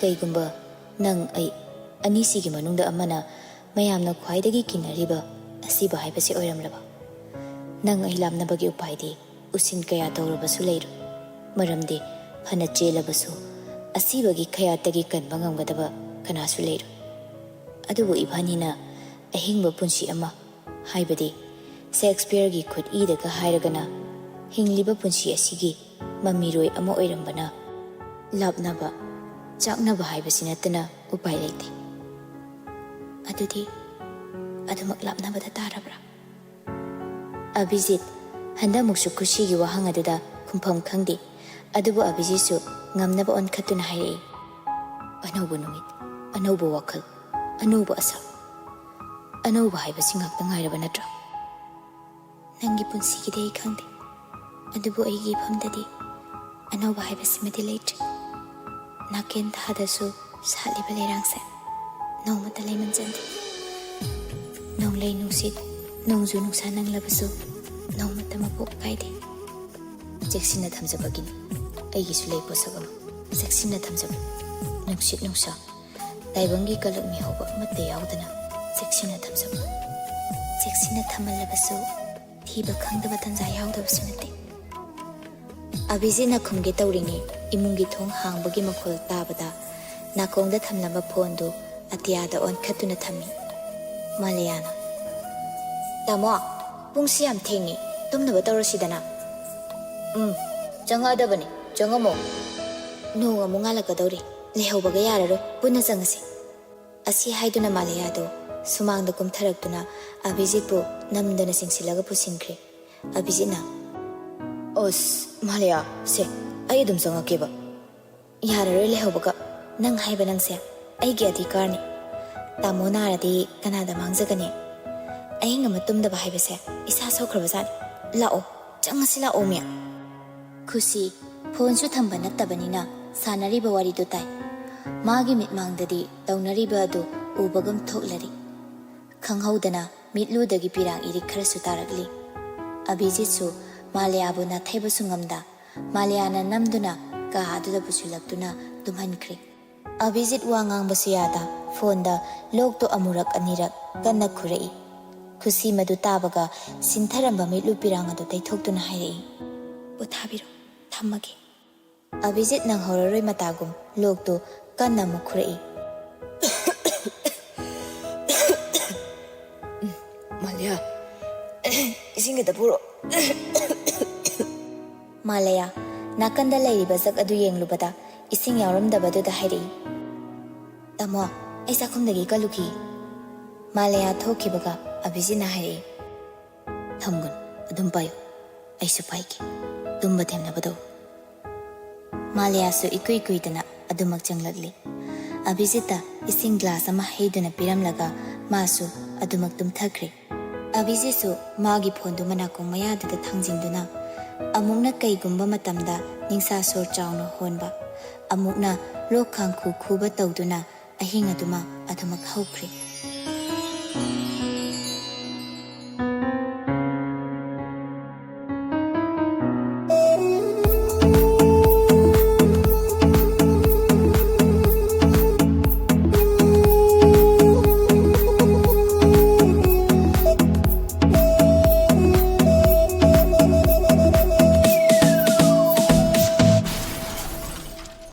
"ꯀꯩꯒꯨꯝꯕ ꯅꯪ ꯑꯩ ꯑꯅꯤꯁꯤꯒꯤ ꯃꯅꯨꯡꯗ ꯑꯃꯅ ꯃꯌꯥꯝꯅ ꯈ꯭ꯋꯥꯏꯗꯒꯤ ꯀꯤꯅꯔꯤꯕ ꯑꯁꯤꯕ ꯍꯥꯏꯕꯁꯤ ꯑꯣꯏꯔꯝꯂꯕ, ꯅꯪ ꯑꯩ ꯂꯥꯞꯅꯕꯒꯤ ꯎꯄꯥꯏꯗꯤ ꯎꯁꯤꯟ ꯀꯌꯥ ꯇꯧꯔꯕꯁꯨ ꯂꯩꯔꯣꯏ꯫ ꯃꯔꯝꯗꯤ ꯐꯅ ꯆꯦꯜꯂꯕꯁꯨ ꯑꯁꯤꯕꯒꯤ ꯈꯌꯥꯠꯇꯒꯤ ꯀꯟꯕ ꯉꯝꯒꯗꯕ ꯀꯅꯥꯁꯨ ꯂꯩꯔꯣꯏ꯫ ꯑꯗꯨꯕꯨ ꯏꯕꯥꯅꯤꯅ ꯑꯍꯤꯡꯕ ꯄꯨꯟꯁꯤ ꯑꯃ, ꯍꯥꯏꯕꯗꯤ ꯁꯦꯛꯁꯄꯤꯌꯔꯒꯤ ꯈꯨꯠꯏꯗꯒ ꯍꯥꯏꯔꯒꯅ ꯍꯤꯡꯂꯤꯕ ꯄꯨꯟꯁꯤ ꯑꯁꯤꯒꯤ ꯃꯃꯤꯔꯣꯏ ꯑꯃ ꯑꯣꯏꯔꯝꯕꯅ, ꯂꯥꯞꯅꯕ, ꯆꯥꯛꯅꯕ ꯍꯥꯏꯕꯁꯤ ꯅꯠꯇꯅ ꯎꯄꯥꯏ ꯂꯩꯇꯦ꯫ ꯑꯗꯨꯗꯤ ꯑꯗꯨꯃꯛ ꯂꯥꯞꯅꯕꯗ ꯇꯥꯔꯕ꯭ꯔꯥ? ꯑꯚꯤꯖꯤꯠ ꯍꯟꯗꯛꯃꯨꯛꯁꯨ ꯈꯨꯁꯤꯒꯤ ꯋꯥꯍꯪ ꯑꯗꯨꯗ ꯈꯨꯝꯐꯝ ꯈꯪꯗꯦ꯫ ꯑꯗꯨꯕꯨ ꯑꯚꯤꯖꯤꯠꯁꯨ ꯉꯝꯅꯕ ꯑꯣꯟꯈꯠꯇꯨꯅ ꯍꯥꯏꯔꯛꯏ, "ꯑꯅꯧꯕ ꯅꯨꯃꯤꯠ, ꯑꯅꯧꯕ ꯋꯥꯈꯜ, ꯑꯅꯧꯕ ꯑꯁꯥ꯫ ꯑꯅꯧꯕ ꯍꯥꯏꯕꯁꯤ ꯉꯥꯛꯇ ꯉꯥꯏꯔꯕ ꯅꯠꯇ꯭ꯔꯥ? ꯅꯪꯒꯤ ꯄꯨꯟꯁꯤꯒꯤꯗꯤ ꯑꯩ ꯈꯪꯗꯦ, ꯑꯗꯨꯕꯨ ꯑꯩꯒꯤ ꯏꯐꯝꯗꯗꯤ ꯑꯅꯧꯕ ꯍꯥꯏꯕꯁꯤꯃꯗꯤ ꯂꯩꯇ꯭ꯔꯦ꯫ ꯅꯥꯀꯦꯟ ꯊꯥꯗꯁꯨ ꯁꯥꯠꯂꯤꯕ ꯂꯩꯔꯥꯡꯁꯦ ꯅꯣꯡꯃꯇ ꯂꯩꯃꯟ ꯆꯟꯗꯦ꯫ ꯅꯣꯡꯂꯩ ꯅꯨꯡꯁꯤꯠ, ꯅꯣꯡꯖꯨ ꯅꯨꯡꯁꯥ ꯅꯪꯂꯕꯁꯨ ꯅꯣꯡꯃꯇ ꯃꯄꯣꯛ ꯀꯥꯏꯗꯦ꯫ ꯆꯦꯛꯁꯤꯟꯅ ꯊꯝꯖꯕꯒꯤꯅꯤ꯫ ꯑꯩꯒꯤꯁꯨ ꯂꯩ ꯄꯣꯠꯁꯛ ꯑꯃ ꯆꯦꯛꯁꯤꯟꯅ ꯊꯝꯖꯕ꯫ ꯅꯨꯡꯁꯤꯠ ꯅꯨꯡꯁꯥ, ꯇꯥꯏꯕꯪꯒꯤ ꯀꯂꯛ ꯃꯤꯍꯧꯕ ꯑꯃꯠꯇ ꯌꯥꯎꯗꯅ ꯆꯦꯛꯁꯤꯟꯅ ꯊꯝꯖꯕ꯫ ꯆꯦꯛꯁꯤꯟꯅ ꯊꯝꯃꯜꯂꯕꯁꯨ ꯊꯤꯕ ꯈꯪꯗꯕ ꯇꯟꯖꯥ ꯌꯥꯎꯗꯕꯁꯨ ꯅꯠꯇꯦ꯫" ꯑꯚꯤꯖꯤꯠꯅ ꯈꯨꯝꯒꯦ ꯇꯧꯔꯤꯉꯩ ꯏꯃꯨꯡꯒꯤ ꯊꯣꯡ ꯍꯥꯡꯕꯒꯤ ꯃꯈꯣꯜ ꯇꯥꯕꯗ ꯅꯥꯀꯣꯡꯗ ꯊꯝꯂꯝꯕ ꯐꯣꯟꯗꯨ ꯑꯇꯤꯌꯥꯗ ꯑꯣꯟꯈꯠꯇꯨꯅ ꯊꯝꯃꯤ꯫ ꯃꯥꯂꯤꯌꯥꯅ, "ꯇꯥꯃꯣ, ꯄꯨꯡꯁꯤ ꯌꯥꯝ ꯊꯦꯡꯉꯤ, ꯇꯨꯝꯅꯕ ꯇꯧꯔꯁꯤꯗꯅ꯫" "ꯎꯝ, ꯆꯪꯉꯛꯑꯗꯕꯅꯤ, ꯆꯪꯉꯝꯃꯣ꯫ ꯅꯣꯡ ꯑꯃꯨꯛ ꯉꯥꯜꯂꯛꯀꯗꯧꯔꯤ, ꯂꯩꯍꯧꯕꯒ ꯌꯥꯔꯔꯣꯏ, ꯄꯨꯟꯅ ꯆꯪꯉꯁꯤ꯫" ꯑꯁꯤ ꯍꯥꯏꯗꯨꯅ ꯃꯥꯂꯤꯌꯥꯗꯨ ꯁꯨꯃꯥꯡꯗ ꯀꯨꯝꯊꯔꯛꯇꯨꯅ ꯑꯚꯤꯖꯤꯠꯄꯨ ꯅꯝꯗꯅ ꯆꯤꯡꯁꯤꯜꯂꯒ ꯄꯨꯁꯤꯟꯈ꯭ꯔꯦ꯫ ꯑꯚꯤꯖꯤꯠꯅ, "ꯑꯁ, ꯃꯥꯂꯤꯌꯥ, ꯁꯦ, ꯑꯩ ꯑꯗꯨꯝ ꯆꯪꯉꯛꯀꯦꯕ꯫" "ꯌꯥꯔꯔꯣꯏ ꯂꯩꯍꯧꯕꯒ꯫ ꯅꯪ ꯍꯥꯏꯕ ꯅꯪꯁꯦ ꯑꯩꯒꯤ ꯑꯙꯤꯀꯥꯔꯅꯤ꯫ ꯇꯥꯃꯣ ꯅꯥꯔꯗꯤ ꯀꯅꯥꯗ ꯃꯥꯡꯖꯒꯅꯤ? ꯑꯍꯤꯡ ꯑꯃ ꯇꯨꯝꯗꯕ ꯍꯥꯏꯕꯁꯦ ꯏꯁꯥ ꯁꯣꯛꯈ꯭ꯔꯕꯖꯥꯠꯅꯤ꯫ ꯂꯥꯛꯑꯣ, ꯆꯪꯉꯁꯤ ꯂꯥꯛꯑꯣ ꯃꯤ꯫" ꯈꯨꯁꯤ ꯐꯣꯟꯁꯨ ꯊꯝꯕ ꯅꯠꯇꯕꯅꯤꯅ ꯁꯥꯟꯅꯔꯤꯕ ꯋꯥꯔꯤꯗꯨ ꯇꯥꯏ꯫ ꯃꯥꯒꯤ ꯃꯤꯠꯃꯥꯡꯗꯗꯤ ꯇꯧꯅꯔꯤꯕ ꯑꯗꯨ ꯎꯕꯒꯨꯝ ꯊꯣꯛꯂꯔꯤ꯫ ꯈꯪꯍꯧꯗꯅ ꯃꯤꯠꯂꯨꯗꯒꯤ ꯄꯤꯔꯥꯡ ꯏꯔꯤꯛ ꯈꯔꯁꯨ ꯇꯥꯔꯛꯂꯤ꯫ ꯑꯚꯤꯖꯤꯠꯁꯨ ꯃꯥꯂꯤꯌꯥꯕꯨ ꯅꯥꯊꯩꯕꯁꯨ ꯉꯝꯗ ꯃꯥꯂꯤꯌꯥꯅ ꯅꯝꯗꯨꯅ ꯀꯥ ꯑꯗꯨꯗ ꯄꯨꯁꯤꯜꯂꯛꯇꯨꯅ ꯇꯨꯝꯍꯟꯈ꯭ꯔꯦ꯫ ꯑꯚꯤꯖꯤꯠ ꯋꯥ ꯉꯥꯡꯕꯁꯨ ꯌꯥꯗ ꯐꯣꯟꯗ ꯂꯣꯛꯇꯣ ꯑꯃꯨꯔꯛ ꯑꯅꯤꯔꯛ ꯀꯟꯅ ꯈꯨꯔꯛꯏ꯫ ꯈꯨꯁꯤ ꯃꯗꯨ ꯇꯥꯕꯒ ꯁꯤꯟꯊꯔꯝꯕ ꯃꯤꯠꯂꯨ ꯄꯤꯔꯥꯡ ꯑꯗꯨ ꯇꯩꯊꯣꯛꯇꯨꯅ ꯍꯥꯏꯔꯛꯏ, "ꯄꯣꯊꯥꯕꯤꯔꯣ, ꯊꯝꯃꯒꯦ꯫" ꯑꯚꯤꯖꯤꯠ ꯅꯪꯍꯧꯔꯔꯣꯏ ꯃꯇꯥꯒꯨꯝ ꯂꯣꯛꯇꯨ ꯀꯟꯅ ꯑꯃꯨꯛ ꯈꯨꯔꯛꯏ꯫ "ꯃꯥꯂꯤꯌꯥ, ꯏꯁꯤꯡ ꯈꯤꯇ ꯄꯨꯔꯛꯑꯣ꯫" ꯃꯥꯂꯤꯌꯥ ꯅꯥꯀꯟꯗ ꯂꯩꯔꯤꯕ ꯖꯛ ꯑꯗꯨ ꯌꯦꯡꯂꯨꯕꯗ ꯏꯁꯤꯡ ꯌꯥꯎꯔꯝꯗꯕꯗꯨꯗ ꯍꯥꯏꯔꯛꯏ, "ꯇꯥꯃꯣ, ꯑꯩ ꯆꯥꯛꯈꯨꯝꯗꯒꯤ ꯀꯜꯂꯨꯈꯤ꯫" ꯃꯥꯂꯌꯥ ꯊꯣꯛꯈꯤꯕꯒ ꯑꯕꯤꯖꯤꯠꯅ ꯍꯥꯏꯔꯛꯏ, "ꯊꯝꯒꯅꯨ, ꯑꯗꯨꯝ ꯄꯥꯏꯌꯨ, ꯑꯩꯁꯨ ꯄꯥꯏꯒꯦ, ꯇꯨꯝꯕ ꯊꯦꯝꯅꯕ ꯇꯧ꯫" ꯃꯥꯂꯌꯥꯁꯨ ꯏꯀꯨꯏ ꯀꯨꯏꯗꯅ ꯑꯗꯨꯃꯛ ꯆꯪꯂꯛꯂꯤ꯫ ꯑꯕꯤꯖꯤꯠꯇ ꯏꯁꯤꯡ ꯒ꯭ꯂꯥꯁ ꯑꯃ ꯍꯩꯗꯨꯅ ꯄꯤꯔꯝꯂꯒ ꯃꯥꯁꯨ ꯑꯗꯨꯃꯛ ꯇꯨꯝꯊꯈ꯭ꯔꯦ꯫ ꯑꯕꯤꯖꯤꯠꯁꯨ ꯃꯥꯒꯤ ꯐꯣꯟꯗꯨ ꯃꯅꯥꯀꯣꯡ ꯃꯌꯥꯗꯨꯗ ꯊꯥꯡꯖꯤꯟꯗꯨꯅ ꯑꯃꯨꯛꯅ ꯀꯩꯒꯨꯝꯕ ꯃꯇꯝꯗ ꯅꯤꯡꯁꯥ ꯁꯣꯔ ꯆꯥꯎꯅ ꯍꯣꯟꯕ, ꯑꯃꯨꯛꯅ ꯂꯣꯛ ꯈꯥꯡꯈꯨ ꯈꯨꯕ ꯇꯧꯗꯨꯅ ꯑꯍꯤꯡ ꯑꯗꯨꯃ ꯑꯗꯨꯃꯛ ꯍꯧꯈ꯭ꯔꯦ꯫